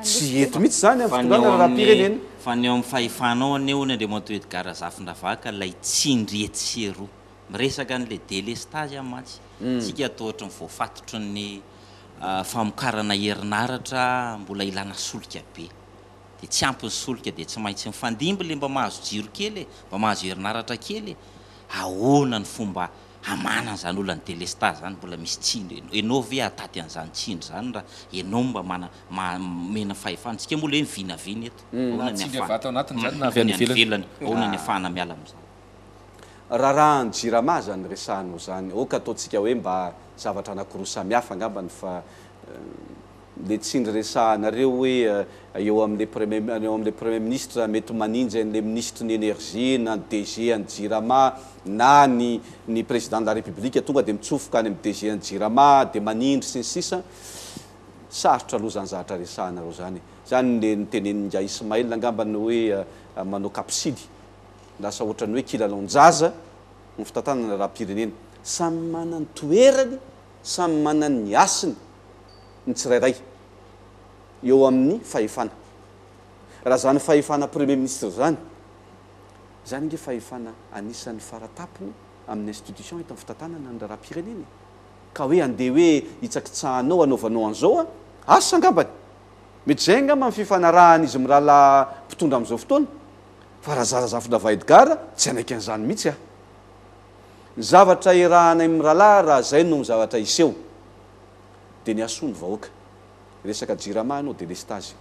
S2: Tsy eto mihitsy izany amin'ny
S5: Fa ny eo
S2: fitondrana
S5: amin'ny
S2: raharaham-pirenena.
S5: fa ny eo amin'ny fahefanao anie hono Andriamatoa Edgard Razafindravaha ilay tsindry etsy sy eroa. Miresaka an'ilay délestage aho mantsy. Tsika toa ohatry ny voafatotry ny famokarana herinaratra mbola ilana solika be. Dia tsy ampy ny solika dia tsy maintsy mifandimby ilay mba mahazo jiro kely e, mba mahazo herinaratra kely e. Ahoana ny fomba hamana an'izany olan'ny délestage izany mbola misy tsindry enao ve hataty an'izany tsindry izany raha enao mba mana omena fahefana tsika moa le hoe mivinavina eto ahoana ny
S4: Tsindry avy
S5: afahana
S4: ato anatiny izany na avy any
S5: ny any
S4: ivelany?
S5: ivelany ahoana ny afahana miala amin'izany.
S2: Raharahan'ny jirama zany resahanao zany, ok ataontsika hoe mba zavatra anakiroa samihafa angambany fa le tsindry resahanareo hoe eo amle premier eo amle premier ministre mety maninjy anle minisitry ny energie na ny DG an'ny jirama na ny ny président de la république tonga de mitsofoka any am DG an'ny jirama de manindry sy ny sisa sarotra aloha zany zavatra resahanareo zany e zany le notenenin'ingahy Ismaël angambany hoe manao kapsily lasa ohatran'ny hoe kilalaon-jaza ny fitantanana raharaham-pirenena samy manana ny toerany samy manana ny hasiny ny tsirairay eo amin'ny fahefana. Raha izany fahefana Premier ministre izany, izany ange fahefana anisan'ny faratapony amin'ny institution eto amin'ny fitantanana ny raharaham-pirenena e. Ka hoe andeha hoe hitsakitsahanao hanaovanao an'izao an, asa angambany. Mety izay angamba ny fifanarahan'izy mirahalahy mpitondra amin'izao fotoana. Fa Razarazafindravahy Edgard tsy hanaiky an'izany mihitsy aho. Ny zavatra iarahanay mirahalahy raha izay no zavatra hiseho dia ny hahasoa ny vahoaka. Resaka jirama ianao delestazy.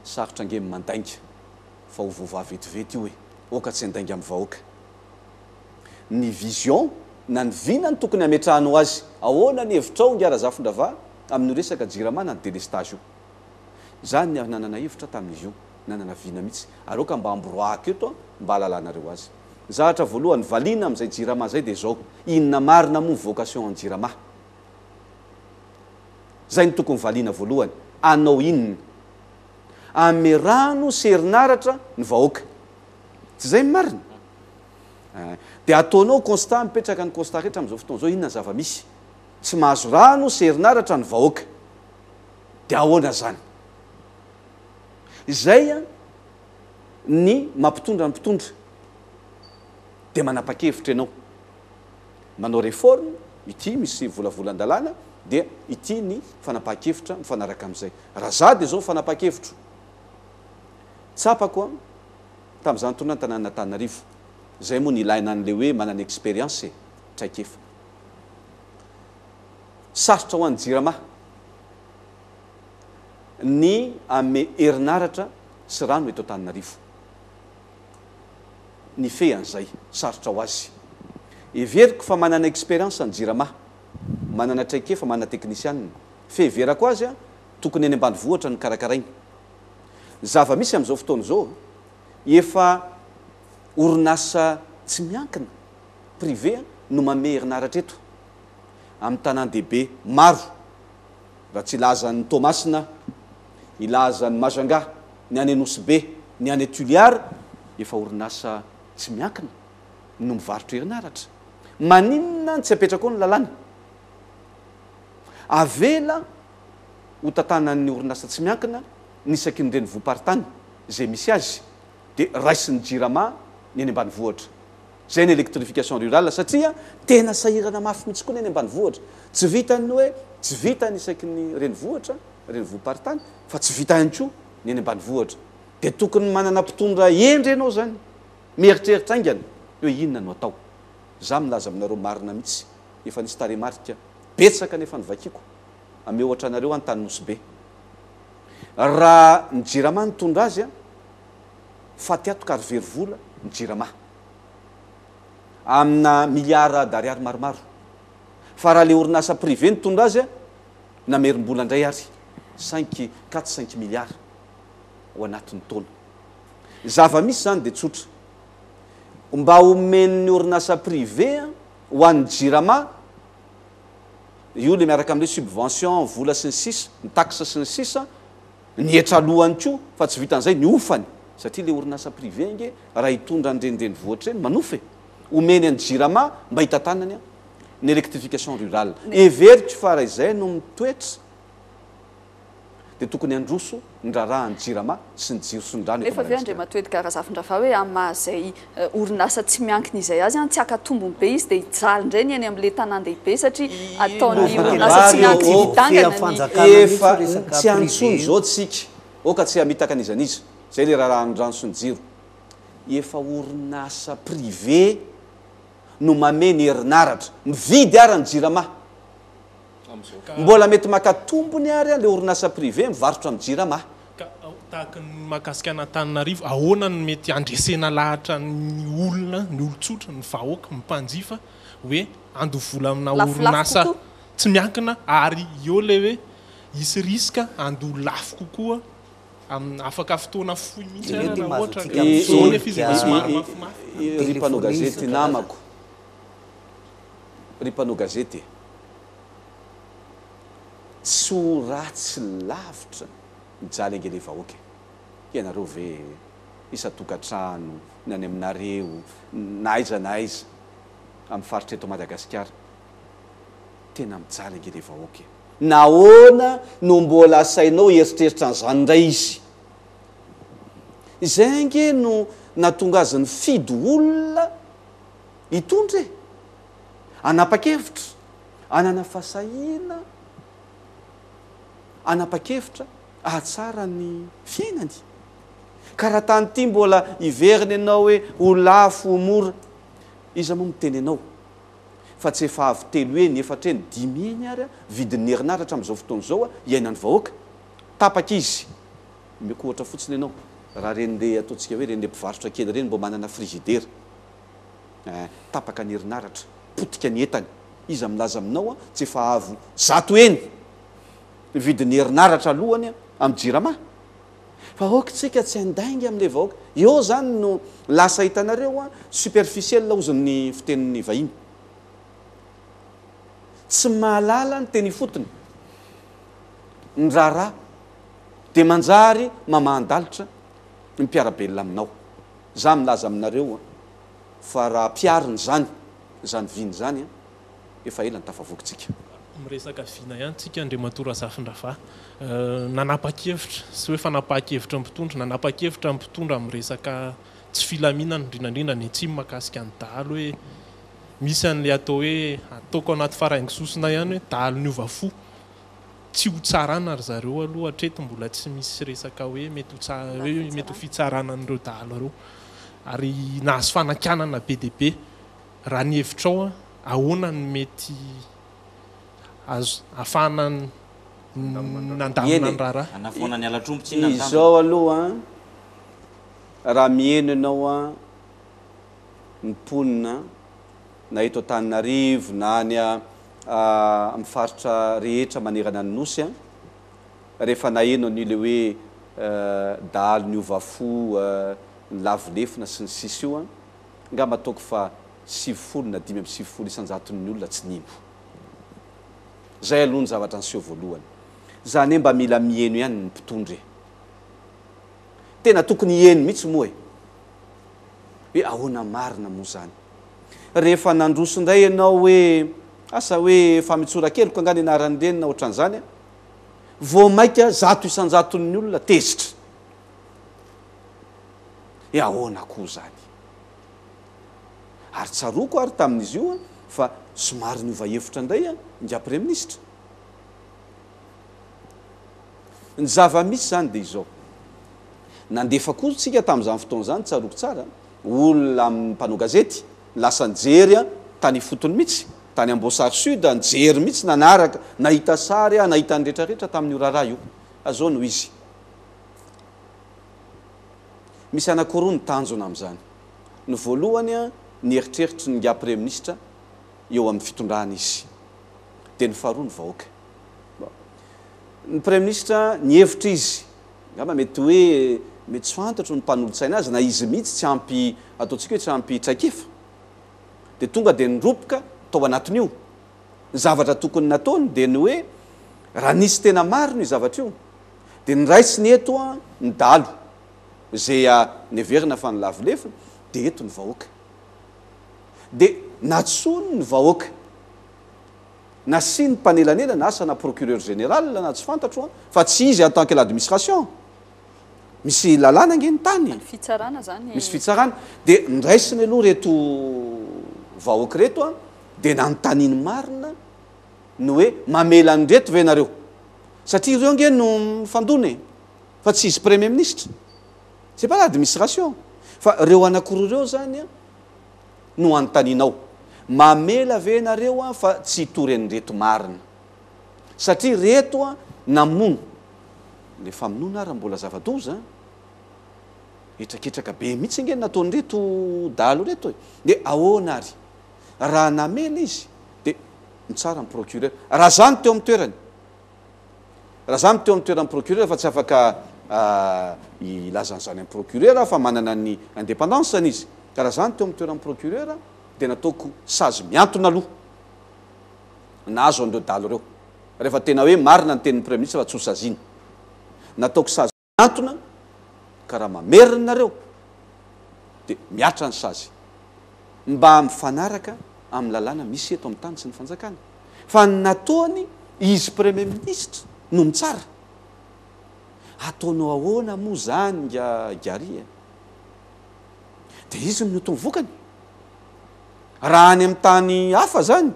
S2: Sarotra ange ny mandainga fa ho voavaha vetivety io e. Aoka tsy handainga amin'ny vahoaka. Ny vision na ny vina no tokony hametrahanao azy. Ahoana ny hevitrao ingahy Razafindravaha amin'io resaka jirama na ny delestage io? Za ny nanana hevitra tamin'izy io, nanana vina mihitsy. Ary aoka mba amboroahako eto mba hahalalanareo azy. Ny zavatra voalohany valiana amin'izay jirama izay dia izao, inona marina moa ny vocation an'ny jirama? Izay no tokony valiana voalohany. Hanao inona? Hanome rano sy herinaratra ny vahoaka. Tsy izay ny marina? Eh, dia ataonao constat, mipetraka ny constat rehetra amin'izao fotoana izao, inona ny zava-misy? Tsy mahazo rano sy herinaratra ny vahoaka. Dia ahoana izany? Izay ny mampitondra ny mpitondra. Dia manapa-kevitra ianao. Manao réforme, ity misy volavolan-dalàna, dia ity ny fanapahan-kevitra mifanaraka amin'izay. Raha za dia izao ny fanapahan-kevitro. Tsapako an, tamin'izaho nitondra ny tanànan'Antananarivo. Izay moa no ilaina an'ilay hoe manana expérience e, traikefa. Sarotra ho an'ny Jirama ny hanome herinaratra sy rano eto Antananarivo. Nifehy an'izay, sarotra ho azy. Heveriko fa manana expérience ny Jirama, manana traikefa, manana teknisianina. Fiheverako azy, tokony any ambanivohitra no karakaraina. Ny zava-misy amin'izao fotoana izao, efa orinasa tsy miankina, privé, no manome herinaratra eto amin'ny tanàn-dehibe maro, raha tsy hilaza an'i Toamasina, hilaza an'i Majunga, ny any Nosy Be, ny any Tuliar, efa orinasa tsy miankina no mivarotra herinaratra. Maninona no tsy apetraka ao ny lalàna? Avela ho tantanan'ny orinasa tsy miankina ny isaky ny renivohi-paritany izay misy azy dia raisin'ny Jirama ny any ambanivohitra. Izay ny électrification rurale satria tena sahirana mafy mihitsy koa ny any ambanivohitra. Tsy vitan'ny hoe tsy vita ny isaky ny renivohitra, renivohi-paritany, fa tsy vita ihany koa ny any ambanivohitra. Dia tokony manana mpitondra hendry ianao izany, mieritreritra haingana hoe inona no atao. Izaho milaza aminareo marina mihitsy, efa nisy tarehimarika betsaka nefa novakiako. Ameo ohatra anareo aho ny tany Nosy Be. Raha ny Jirama nitondra azy, faty atoka ary very vola ny Jirama. Amina milliards d'ariary maromaro. Fa raha le orinasa privé nitondra azy, namerim-bola indray ary cinq, quatre, cinq milliards ao anatin'ny taona. Ny zava-misy izany dia tsotra. Mba omen'ny orinasa privé ho an'ny Jirama, io le miaraka amin'le subvention, vola sy ny sisa, ny taxe sy ny sisa, ny hetra aloany koa, fa tsy vitan'izay ny hofany, satria le orinasa privé ange raha hitondra an'ireny renivohitra ireny manofa e! Omeny an'i Jirama mba hitantanany ny électrification rurale. Heveriko fa raha izay no mitoetra dia tokony handroso ny raharahan'ny Jirama sy ny jiro sy ny rano eto
S1: Nefa ve
S2: Madagasikara.
S1: Andriamatoa Edgar Razafindravahy hoe amin'ny maha izay orinasa tsy miankina izay azy an, tsy haka tombony be izy dia hijaly indray ny eny amin'ilay tanàn-dehibe satria ataon'ny orinasa tsy miankina hidangana ny
S2: Efa tsy any intsony izao tsika, aoka tsy hamitaka an'iza n'iza, izay ilay raharahan'ny rano sy ny jiro. Efa orinasa privé no mamehy ny herinaratra, mividy ara ny jirama. Mbola mety maka tombony ary le orinasa privé mivarotra amin'ny jirama.
S6: Ka tahaka ny mahakasika an'Antananarivo, ahoana no mety handresena lahatra ny olona, ny olon-tsotra, ny vahoaka, ny mpanjifa hoe handoa vola amina
S1: Lafolafo
S6: orinasa
S1: kokoa.
S6: tsy miankina ary eo ilay hoe hisy risque handoa lafo kokoa amin'ny afaka fotoana fohy mihitsy
S3: Jereo
S6: ary
S3: ty
S6: raha
S3: mahazo
S6: ohatra
S3: antsika
S6: ka
S3: amin'ny
S6: izao nefa izy efa
S3: solika,
S6: somary mafimafy.
S2: Ry mpanao
S3: telefonia
S2: gazety
S3: isan-karazany.
S2: namako, ry mpanao gazety e! Tsy ho ratsy lavitra mijaly ange le vahoaka e! Ianareo ve isan-tokantrano, ny any aminareo, na aiza na aiza amin'ny faritra eto Madagasikara, tena mijaly ange le vahoaka e! Nahoana no mbola asainao hieritreritra an'izany indray izy? Izay ange no nahatonga azy nifidy olona hitondra e! Hanapa-kevitra. Hanana fahasahiana hanapa-kevitra hahatsara ny fiainany. Ka raha tany ity mbola hiverina ianao hoe ho lafo, ho mora, iza moa miteny anao fa tsy efa avo telo heny, efatra heny, dimy heny ary vidin'ny herinaratra amin'izao fotoana izao iainan'ny vahoaka? Tapaka izy. Omeko ohatra fotsiny ianao, raha ireny le ataontsika hoe ireny le mpivarotra kely ireny mba manana frizidera, eh, tapaka ny herinaratra, potika ny entany, iza milaza aminao tsy efa avo zato heny ny vidin'ny herinaratra alohany amin'ny jirama? Fa aoka tsika tsy handainga amin'ilay vahoaka. Eo zany no lasa hitanareo an, superficiel hozy ny fitenin'ny vahiny. Tsy mahalala ny teny ifotony, ny raharaha, dia manjary mamahan-dalitra ny mpiara-belona aminao. Za milaza aminareo an, fa raha ampiharina izany, izany vina izany an, efa ela ny tafavoakintsika.
S6: Miresaka vina ihany tsika Andriamatoa Razafindravahy. Nanapa-kevitra, sy hoe fanapahan-kevitry ny mpitondra, nanapa-kevitra ny mpitondra amin'ny resaka tsy filaminana, indrindra indrindra ny atsimo mahakasika ny dahalo hoe misy an'ilay atao hoe, ataoko anaty faraingo sosona ihany hoe dahalo niova fo. Tsy ho tsarana ry zareo aloha hatreto mbola tsy misy resaka hoe mety ho tsa- hoe mety ho fitsarana an'ireo dahalo ireo. Ary nahazo fanakianana be dia be. Raha ny hevitrao, ahoana no mety azo ahafahana nandamina ny raharaha?
S5: Hanafoana ny halatr'omby tsinona ny tanjona.
S2: Izao aloha an, raha miheno ianao an, ny mponina na eto Antananarivo na any amin'ny faritra rehetra manerana ny Nosy an, rehefa naheno an'io ilay hoe dahalo niova fo, nilavo lefona sy ny sisa io an, Angamba ataoko fa 90 na 95 isan-jaton'ny olona tsy nino. Zay aloha ny zavatra niseho voalohany. Za anie mba mila miheno ihany ny mpitondra e. Tena tokony hiheno mihitsy moa e. Hoe ahoana marina moa zany. Rehefa nandroso indray ianao hoe asa hoe famitsoran-keloka angaha ny anaran'ireny na ohatran'izany an. Vao maika 100 isan-jaton'ny olona tezitra. He ahoana koa izany? Ary tsaroako ary tamin'izy io fa somary niova hevitra indray ingahy Praiminisitra. Ny zava-misy izany dia izao, nandefa koa isika tamin'izany fotoana izany, tsaroako tsara, olona amin'ny mpanao gazety, lasa nijery tany ifotony mihitsy, tany Amboasary Sud, nijery mihitsy, nanaraka, nahita sary, nahita ny rehetrarehetra tamin'io raharaha io. Izao no izy. Misy anankiroa ny tanjona amin'izany. Ny voalohany, ny eritreritry ny ingahy Praiminisitra eo amin'ny fitondrana izy. Dia ny faharoa ny vahoaka. Bon. Ny Praiminisitra nihevitra izy, angamba mety hoe mety tsy fantatro ny mpanolotsaina azy na izy mihitsy tsy ampy, ataontsika hoe tsy ampy traikefa. Dia tonga dia niroboka tao anatin'io. Ny zavatra tokony nataony dia ny hoe raha nisy tena marina io zavatra io, Dia noraisiny eto ny dahalo izay neverina fa nilavo lefona, dia eto ny vahoaka. Dia natsoiny ny vahoaka. Nasiany mpanelanelana, asa na procureur général na tsy fantatro, fa tsy izy en tant que l'administration. Misy lalàna ange ny tany e.
S1: Ny fitsarana zany.
S2: Misy fitsarana. Dia noraisiny aloha ireto vahoaka ireto, dia nanontaniany marina ny hoe mamela an'ireto ve nareo? Satria ireo ange no mifandona e! Fa tsy izy premier ministre. C'est pas l'administration. Fa ireo anakiroa ireo zany an no anontanianao. Mamela ve nareo an fa tsy hitory an'ireto marina? Satria ireto an namono. Le famonoana ary mbola zava-doza an! Hetraketraka be mihitsy ange ny nataon'ireto dahalo ireto e! Dia ahoana ary? Raha namela izy dia mitsara ny procureur. Raha za no teo amin'ny toerany, raha za no teo amin'ny toeran'ny procureur fa tsy afaka hilaza an'izany amin'ny procureur aho fa manana ny indépendance-ny izy. Ka raha za no teo amin'ny toeran'ny procureur dia nataoko sazy mihantona aloha nahazo an'ireo dahalo ireo. Rehefa tena hoe marina ny tenin'ny premier ministre fa tsy ho saziana. Nataoko sazy. Antona ka raha mamerina nareo dia mihatra ny sazy mba mifanaraka amin'ny lalàna misy eto amin'ny tany sy ny fanjakana fa ny nataony izy premier ministre no mitsara ataonao ahoana moa zany nga Gary e dia izy no mioty ny vokany raha any amin'ny tany hafa zany.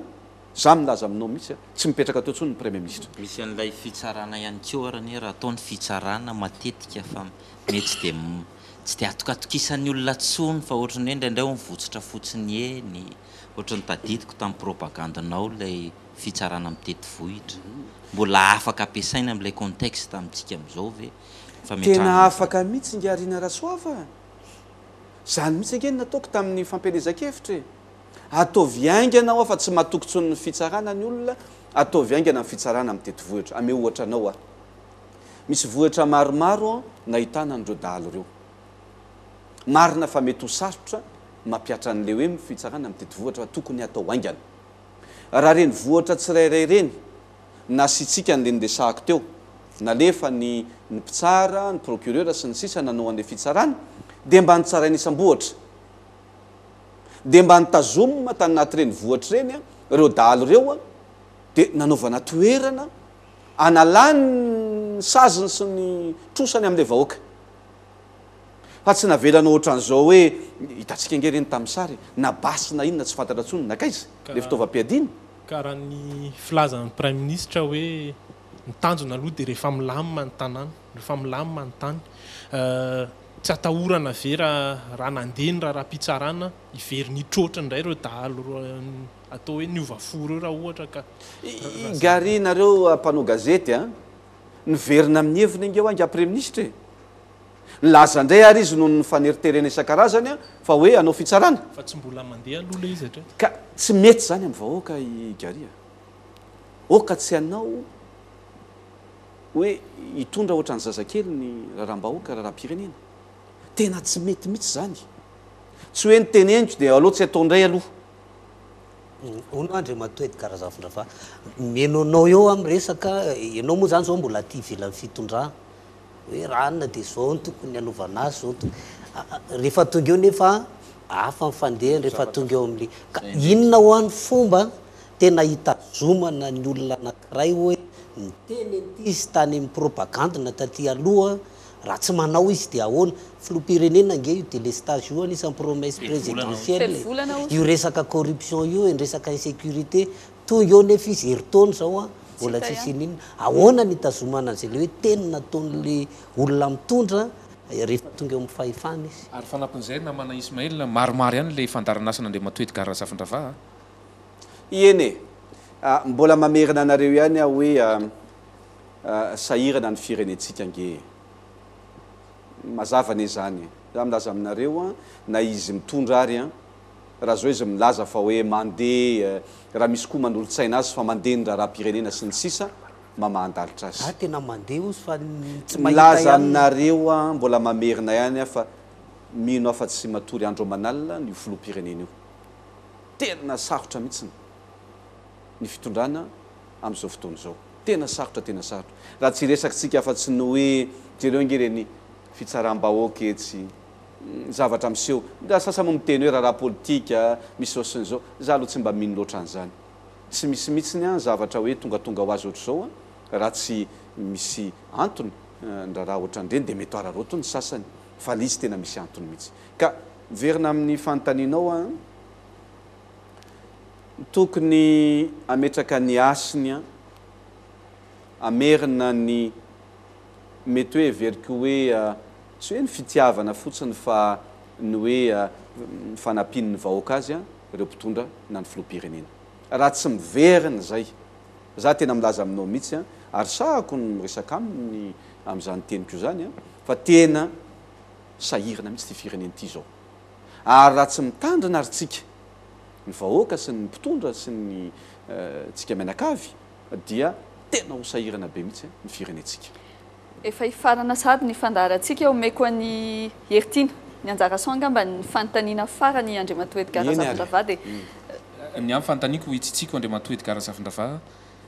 S2: Za milaza aminao mihitsy a, tsy mipetraka teo intsony ny Premier Ministre.
S5: Misy an'ilay fitsarana ihany koa ary anie raha atao ny fitsarana matetika fa mety tsy dia tsy dia atokatokisan'ny olona intsony fa ohatran'ny hoe indraindray hono votsotra fotsiny eny, ohatran'ny tadidiko tamin'ny propagande-nao ilay fitsarana mitety vohitra. Mbola afaka ampiasaina amin'ilay contexte amintsika amin'izao ve ny fametrahana
S2: Tena
S5: an'izany?
S2: afaka mihitsy ingahy Rina Rasoava a! Zany mihitsy ange no nataoko tamin'ny fampielezan-kevitra e! Ataovy haingana hoa fa tsy matoky tsony ny fitsarana ny olona, ataovy haingana ny fitsarana amin'ny tetivohitra. Ameo ohatra anao aho. Misy vohitra maromaro nahitana an'ireo dahalo ireo. Marina fa mety ho sarotra ny mampihatra an'ilay hoe fitsarana amin'ny tetivohitra fa tokony hatao haingana. Raha ireny vohitra tsirairay ireny nasiantsika an'ilay niresahako teo, nalefa ny ny mpitsara, ny procureur sy ny sisa nanao an'ilay fitsarana dia mba nitsaraina isam-bohitra. Dia mba nitazomina tany anaty renivohitra ireny ireo dahalo ireo dia nanaovana toerana analany ny saziny sy ny trosany amin'ilay vahoaka. Fa tsy navelana ohatran'izao hoe hitantsika ange ireny tamin'ny sary e, na basy na inona tsy fantatra intsony nankaiza ilay fitaovam-piadiana.
S6: Ka raha ny filazan'ny Praiminisitra hoe ny tanjona aloha dia rehefa milamina ny tanàna, rehefa milamina ny tany. Tsy atahorana ve raha raha nandeha ny raharaham-pitsarana hiverina hitroatra indray ireo dahalo atao hoe niova fo ireo raha ohatra ka
S2: I Gary nareo mpanao gazety a! Niverina amin'ny heviny ange hoa ingahy Praiministra e! Nilaza indray ary izy noho ny faneriterena isan-karazany fa hoe hanao fitsarana.
S6: Fa tsy mbola mandeha aloha ilay izy hatreto.
S2: Ka tsy mety izany amin'ny vahoaka i Gary a! Aoka tsy hanao hoe hitondra ohatran'ny zazakely ny raharaham-bahoaka, raharaham-pirenena. Tena tsy mety mihitsy izany. Tsy hoe ny teneniko dia aleo tsy atao indray aloha.
S3: Hono Andriamatoa Edgard Razafindravahy, mino anao eo aho miresaka, ianao moa izany izao mbola aty ivelan'ny fitondrana, hoe ranona dia izao no tokony hanaovana azy, izao no tokony, rehefa tonga eo nefa hafa ny fandehany rehefa tonga eo amin'ilay, ka inona hoa ny fomba tena hitazomana ny olona anankiray hoe niteny an'ity izy tany amin'ny propagandy na taty aloha, raha tsy manao izy dia ahoana? Filoham-pirenena ange io délestage io anisan'ny promesse présidentielle e! Io resaka corruption io e, ny resaka insécurité, tonga eo nefa izy herintaona izao an, mbola tsisy ininona. Ahoana ny hitazomana an'izay le hoe teny nataon'le olona mitondra rehefa tonga eo amin'ny fahefana izy?
S4: Ary fanampin'izay namana Ismaël, maromaro ihany ilay fandaharan'asan'Andriamatoa Edgard Razafindravaha a!
S2: Eny e! Mbola mamerina anareo ihany aho hoe sahirana ny firenentsika ange e! Mazava anie izany e! Za milaza aminareo an, na izy mitondra ary an, raha zao izy milaza fa hoe mandeha, raha misy koa manolo-tsaina azy fa mandeha ny raharaham-pirenena sy ny sisa, mamahan-dalitra azy.
S3: Za tena mandeha ozy fa ny tsy mahita
S2: Milaza
S3: ihany.
S2: aminareo aho, mbola mamerina ihany aho fa mino aho fa tsy matory andro aman'alina io filoham-pirenena io. Tena sarotra mihitsiny ny fitondrana amin'izao fotoana izao. Tena sarotra, tena sarotra. Raha tsy hiresaka tsika afa-tsy ny hoe jereo ange ireny fitsaram-bahoaka etsy, zavatra miseho. Ny sasany moa miteny hoe raharaha politika, misy izao sy ny izao. Izaho aloha tsy mba mino loatra an'izany. Tsy misy mihitsiny an zavatra hoe tongatonga ho azy ohatr'izao an, raha tsy misy antony ny raharaha ohatran'ireny dia mety ho araraoty ny sasany fa ilay izy tena misy antony mihitsy. Ka miverina amin'ny fanontanianao an, tokony hametraka ny hasiny an, hamerina ny mety hoe heveriko hoe tsy hoe ny fitiavana fotsiny fa ny hoe fanampian'ny vahoaka azy an, ireo mpitondra na ny filoham-pirenena. Raha tsy miverina izay, za tena milaza aminao mihitsy an, ary sahako ny miresaka aminy amin'izany teniko izany an, fa tena sahirana mihitsy ity firenena ity izao. Ary raha tsy mitandrina ary tsika, ny vahoaka sy ny mpitondra sy ny tsika mianakavy dia tena ho sahirana be mihitsy ny firenentsika.
S1: Efa hifarana sahady ny fandaharantsika, omeko an'i Heritiana ny anjara sao angamba ny fanontaniana farany Andriamatoa Edgard
S2: Eny ary.
S1: Razafindravaha dia.
S4: Ny ahy fanontaniako hitsitsiko Andriamatoa Edgard Razafindravaha,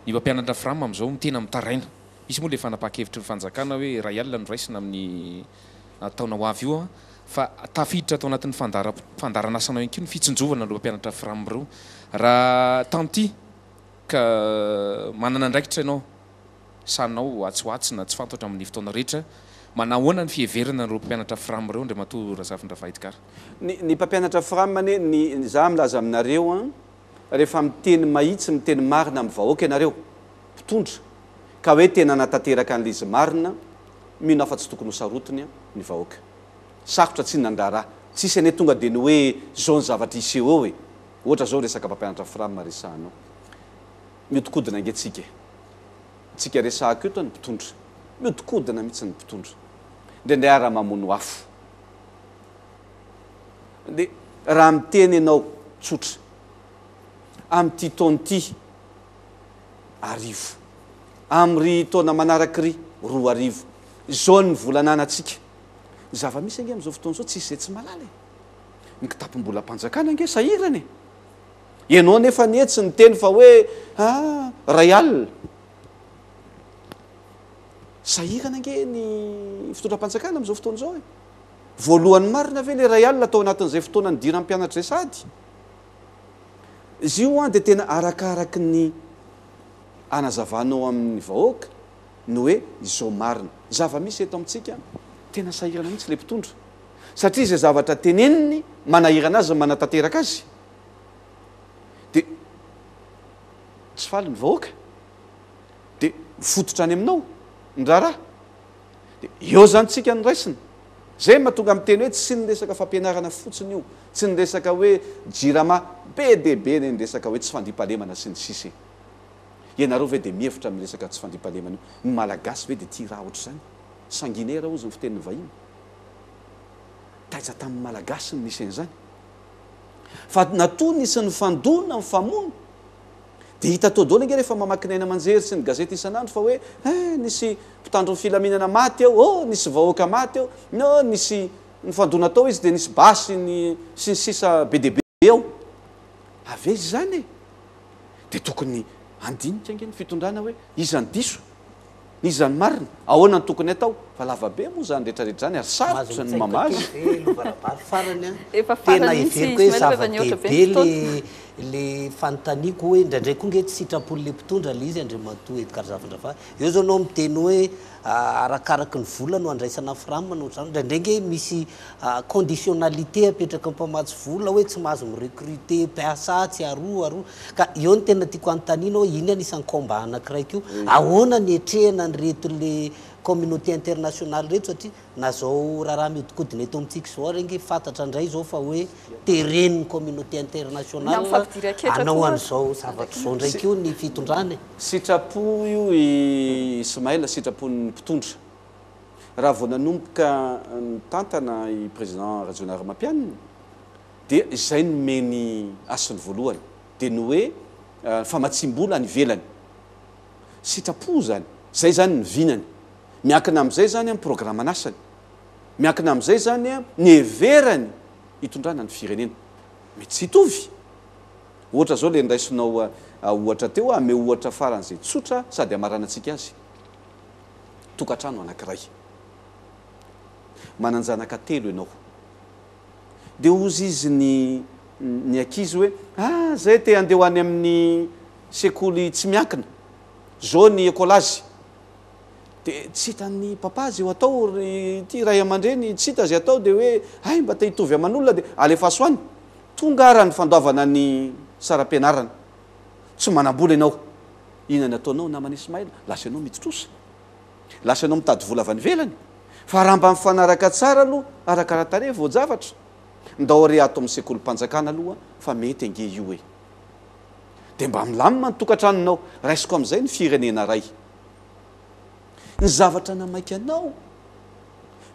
S4: ny mpampianatra fram amin'izao no tena mitaraina. Misy moa ilay fanapahan-kevitry ny fanjakana hoe iray alina no raisina amin'ny taona ho avy io fa tafiditra ato anatin'ny fandaharan'asanao ihany koa ny fitsinjovana ireo mpampianatra fram ireo. Raha tanty ka manana andraikitra ianao sanao atsy ho atsy na tsy fantatra amin'ny fotoana rehetra, manahoana ny fiheverana ireo mpampianatra fram ireo Andriamatoa Razafindravahy Edgard?
S2: Ny ny mpampianatra fram anie, ny za milaza aminareo an, Rehefa miteny mahitsy, miteny marina amin'ny vahoaka ianareo, mpitondra, ka hoe tena hanatanteraka an'ilay izy marina, mino aho fa tsy tokony ho sarotiny ny vahoaka. Sarotra tsinona ny raharaha. Tsisy anie tonga dia ny hoe izao ny zavatra hiseho eo e. Ohatra izao resaka mpampianatra fram resahanao. Mihodinkodina ange tsika e. Tsika resahako eto ny mpitondra. Mihodinkodina mihitsy ny mpitondra. Indraindray ara mamono afo. Dia raha miteny ianao tsotra, amin'ity taona ity, arivo. Amin'ry taona manaraka ry, 2000. Izao ny vola ananantsika. Ny zava-misy ange amin'izao fotoana izao tsisy izay tsy mahalala e. Ny kitapom-bolam-panjakana ange sahirana e. Ianao anefa anie tsy niteny fa hoe ah, ray alina. Sahirana ange ny fitondram-panjakana amin'izao fotoana izao e. Voalohany marina ve le ray alina tao anatin'izay fotoana nidiran'ny mpianatra izay sahady? Izy io an dia tena arakaraky ny anazavanao amin'ny vahoaka ny hoe izao marina. Zava-misy eto amintsika, tena sahirana mihitsy le mpitondra. Satria izay zavatra teneniny manahirana azy ny manatanteraka azy. Dia tsy faly ny vahoaka. Dia mifototra any aminao ny raharaha. Dia eo izany tsika no raisina. Izay no mahatonga miteny hoe tsy ny resaka fampianarana fotsiny io, tsy ny resaka hoe jirama, be dia be ny resaka hoe tsy fandriampahalemana sy ny sisa e. Ianareo ve dia mihevitra amin'ny resaka tsy fandriampahalemana io? Ny Malagasy ve dia tia raha ohatr'izany? Sanguinaire hozy ny fitenin'ny vahiny. Taiza tamin'ny Malagasy no nisy an'izany? Fa natoa nisy nifandona, nifamono, dia hita tao daholo ange rehefa mamaky ny haino aman-jery sy ny gazety isan'andro fa hoe eh, nisy mpitandro ny filaminana maty eo, oh, nisy vahoaka maty eo, oh, nisy nifandona tao izy dia nisy basy ny sy ny sisa be dia be ao. Avy aiza izany e? Dia tokony handinika ange ny fitondrana hoe iza no diso, iza no marina, ahoana no tokony atao, fa lava be moa izany rehetra rehetra izany ary sarotra ny mamaly.
S3: Mahazo mitsaingoka kely ve Lova Rabary farany an?
S1: Efa
S3: Tena
S1: farany mihitsy
S3: heveriko hoe
S1: Ismaël fa efa nihoatra be ny
S3: zava-dehibe
S1: fotoana.
S3: le le fanontaniako hoe indraindray koa nge tsy sitrapon'le mpitondra le izy Andriamatoa Edgard Zafindravahy. Eo zao anao miteny hoe arakaraky ny vola no andraisana fram na ohatr'izany. Indraindray nge misy conditionnalité apetraky ny mpamatsy vola hoe tsy mahazo mi-recruter mpiasa atsy aroa aroa. Ka eo no tena tiako hanontaniana hoe iny anisan'ny combat anankiray koa. Ahoana ny hetrehana an'ireto le communauté internationale ireto satria na zao raharaha mihodinkodina eto amintsika izao ary ange fantatra indray izao fa hoe teren'ny communauté internationale hanao an'izao zavatra izao indray koa ny fitondrana e.
S2: Sitrapo io i Ismaël, sitrapon'ny mpitondra. Raha vao nanomboka nitantana i Président Rajaonarimampianina dia izay no nomeny hasiny voalohany dia ny hoe famatsiam-bola any ivelany. Sitrapo izany. Izay izany ny vinany. Miankina amin'izay izany ny programan'asany. Miankina amin'izay izany ny heverany hitondrana ny firenena. Mety tsy hitovy. Ohatra izao ilay niraisinao ohatra teo, ameo ohatra faran'izay tsotra sady hamaranantsika azy. Tokantrano anankiray. Manan-janaka telo ianao. Dia hozy izy ny ny ankizy hoe, ah, zay te handeha ho any amin'ny sekoly tsy miankina. Zao ny écolage. Dia tsy hitan'ny papa izay ho atao ry ity ray aman-dreny, tsy hita izay atao dia hoe, hay mba te hitovy aman'olona dia alefaso any. Tonga ara ny fandoavana ny saram-pianarana. Tsy manam-bola ianao. Inona ny ataonao namana Ismaël? Lasa ianao midi-trosa. Lasa ianao mitady vola avy any ivelany. Fa raha mba mifanaraka tsara aloha arakara-tarehy voa-javatra. Ndao re ato amin'ny sekolim-panjakana aloha fa mety ange io e. Dia mba milamina ny tokantranonao. Raisiko amin'izay ny firenena ray. Ny zavatra namaika anao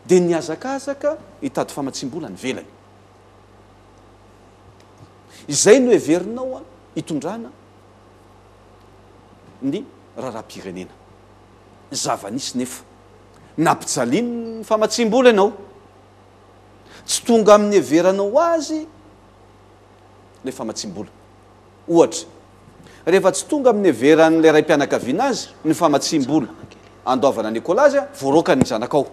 S2: dia ny nihazakazaka hitady famatsiam-bola any ivelany. Izay no heverinao hitondrana ny raharaham-pirenena. Zava-nisy nefa, nampijalian'ny famatsiam-bola ianao. Tsy tonga amin'ny heveranao azy ilay famatsiam-bola. Ohatra, rehefa tsy tonga amin'ny heveran'ilay raim-pianakaviana azy ny famatsiam-bola andoavana ny écolage, voaroaka ny zanakao.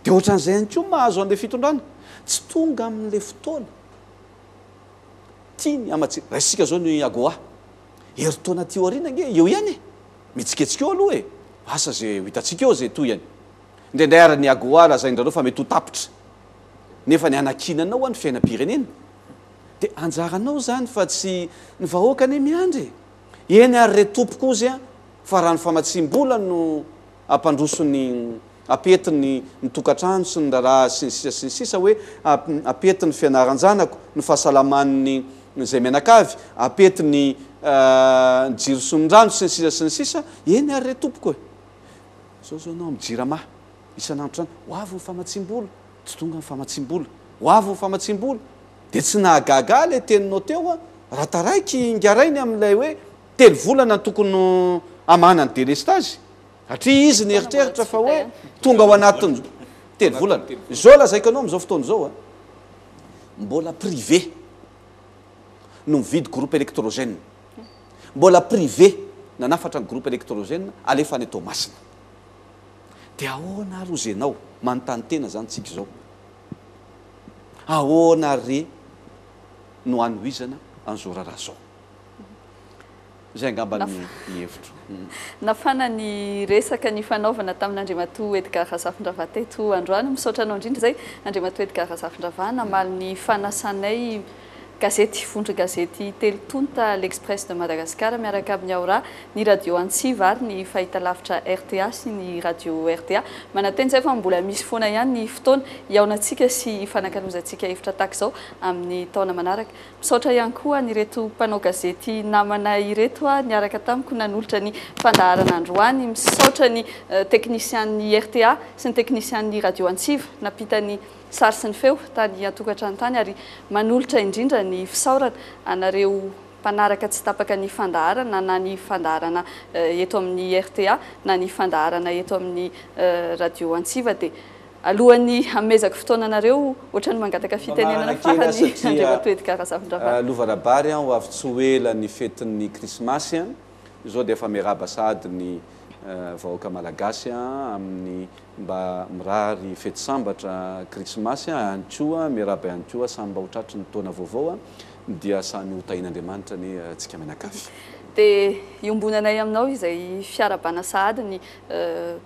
S2: Dia ohatran'izay ihany koa mahazo an'ilay fitondrana. Tsy tonga amin'ilay fotoana tiany hamatsiana. Raisintsika izao ny AGOA. Herintaona aty aoriana ange eo ihany e! Mihetsiketsika eo aloha e! Asa izay ho hitantsika eo izay tohiny. Indraindray ary ny AGOA lazain-dRareo fa mety ho tapitra. Nefa ny hanakiana anao ny fiainam-pirenena. Dia anjaranao izany fa tsy ny vahoaka anie miandry e! Eny ary re tompoko ozy a, fa raha ny famatsiam-bola no hampandroso ny hampety ny ny tokantrano sy ny raharaha sy ny sisa sy ny sisa hoe hampety ny fianaran-janako, ny fahasalaman'ny izay mianakavy, hampety ny ny jiro sy ny rano sy ny sisa sy ny sisa, eny ary re tompoko e! Zao zao ianao amin'ny jirama isan'andro izany, ho avy ny famatsiam-bola, tsy tonga ny famatsiam-bola, ho avy ny famatsiam-bola, dia tsy nahagaga ahy ilay teninao teo an, raha taraiky ingarainy amin'ilay hoe telo volana no tokony hamahana ny delestazy, satria izy nieritreritra fa hoe tonga ao anatin'ny telo volana. Izao lazaiko anao amin'izao fotoana izao an, mbola privé no mividy groupe électrogène, mbola privé nanafatra ny groupe électrogène alefa any Toamasina. Dia ahoana ary hozy ianao, manontany tena izany tsika izao, ahoana re no hanohizana an'izao raharaha izao? Izay angamba ny hevitro.
S1: Nafana ny resaka nifanaovana tamin'Andriamatoa Edgar Razafindravaha teto androany. Misaotra anao indrindra izay Andriamatoa Edgar Razafindravaha namaly ny fanasanay gazety, vondron-gazety telo tonta, L'Express de Madagascar miaraka amin'ny Aura, ny Radio Antsiva ary ny fahitalavitra rta sy ny Radio rta. Manantena izay fa mbola misy foana ihany ny fotoana hihaonantsika sy hifanakalozantsika hevitra tahaka izao amin'ny taona manaraka. Misaotra ihany koa an'ireto mpanao gazety namana ireto niaraka tamiko nanolotra ny fandaharana androany. Misaotra ny teknisian'ny rta sy ny teknisian'ny Radio Antsiva nampita ny sary sy ny feo tany an-tokantrano tany ary manolotra indrindra ny fisaorana anareo mpanaraka tsy tapaka ny fandaharana na ny fandaharana eto amin'ny rta na ny fandaharana eto amin'ny Radio Antsiva dia Alohan'ny hanomezako fotoana anareo, ohatran'ny mangataka fitenenana farany Andriamatoa Edgar Razafindravahy.
S2: Lova Rabary an, ho avy tsy ho ela ny fetin'ny krismasy an, izao dia efa miarahaba sahady ny vahoaka malagasy an, amin'ny mba mirary fety sambatra krismasy an, ihany koa miarahaba ihany koa samy mba ho tratry ny taona vaovao an, dia samy ho tahian'Andriamanitra anie tsika mianakavy.
S1: Dia iombonanay aminao izay fiarahabana sahady ny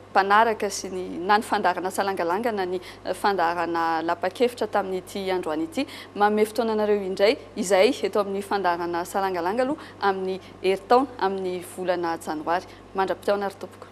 S1: mpanaraka sy ny na ny fandaharana Salangalanga na ny fandaharana Lapa-kevitra tamin'ity androany ity. Manome fotoana anareo indray izahay eto amin'ny fandaharana Salangalanga aloha amin'ny herintaona, amin'ny volana janoary. Mandra-pitaona ry tompoko.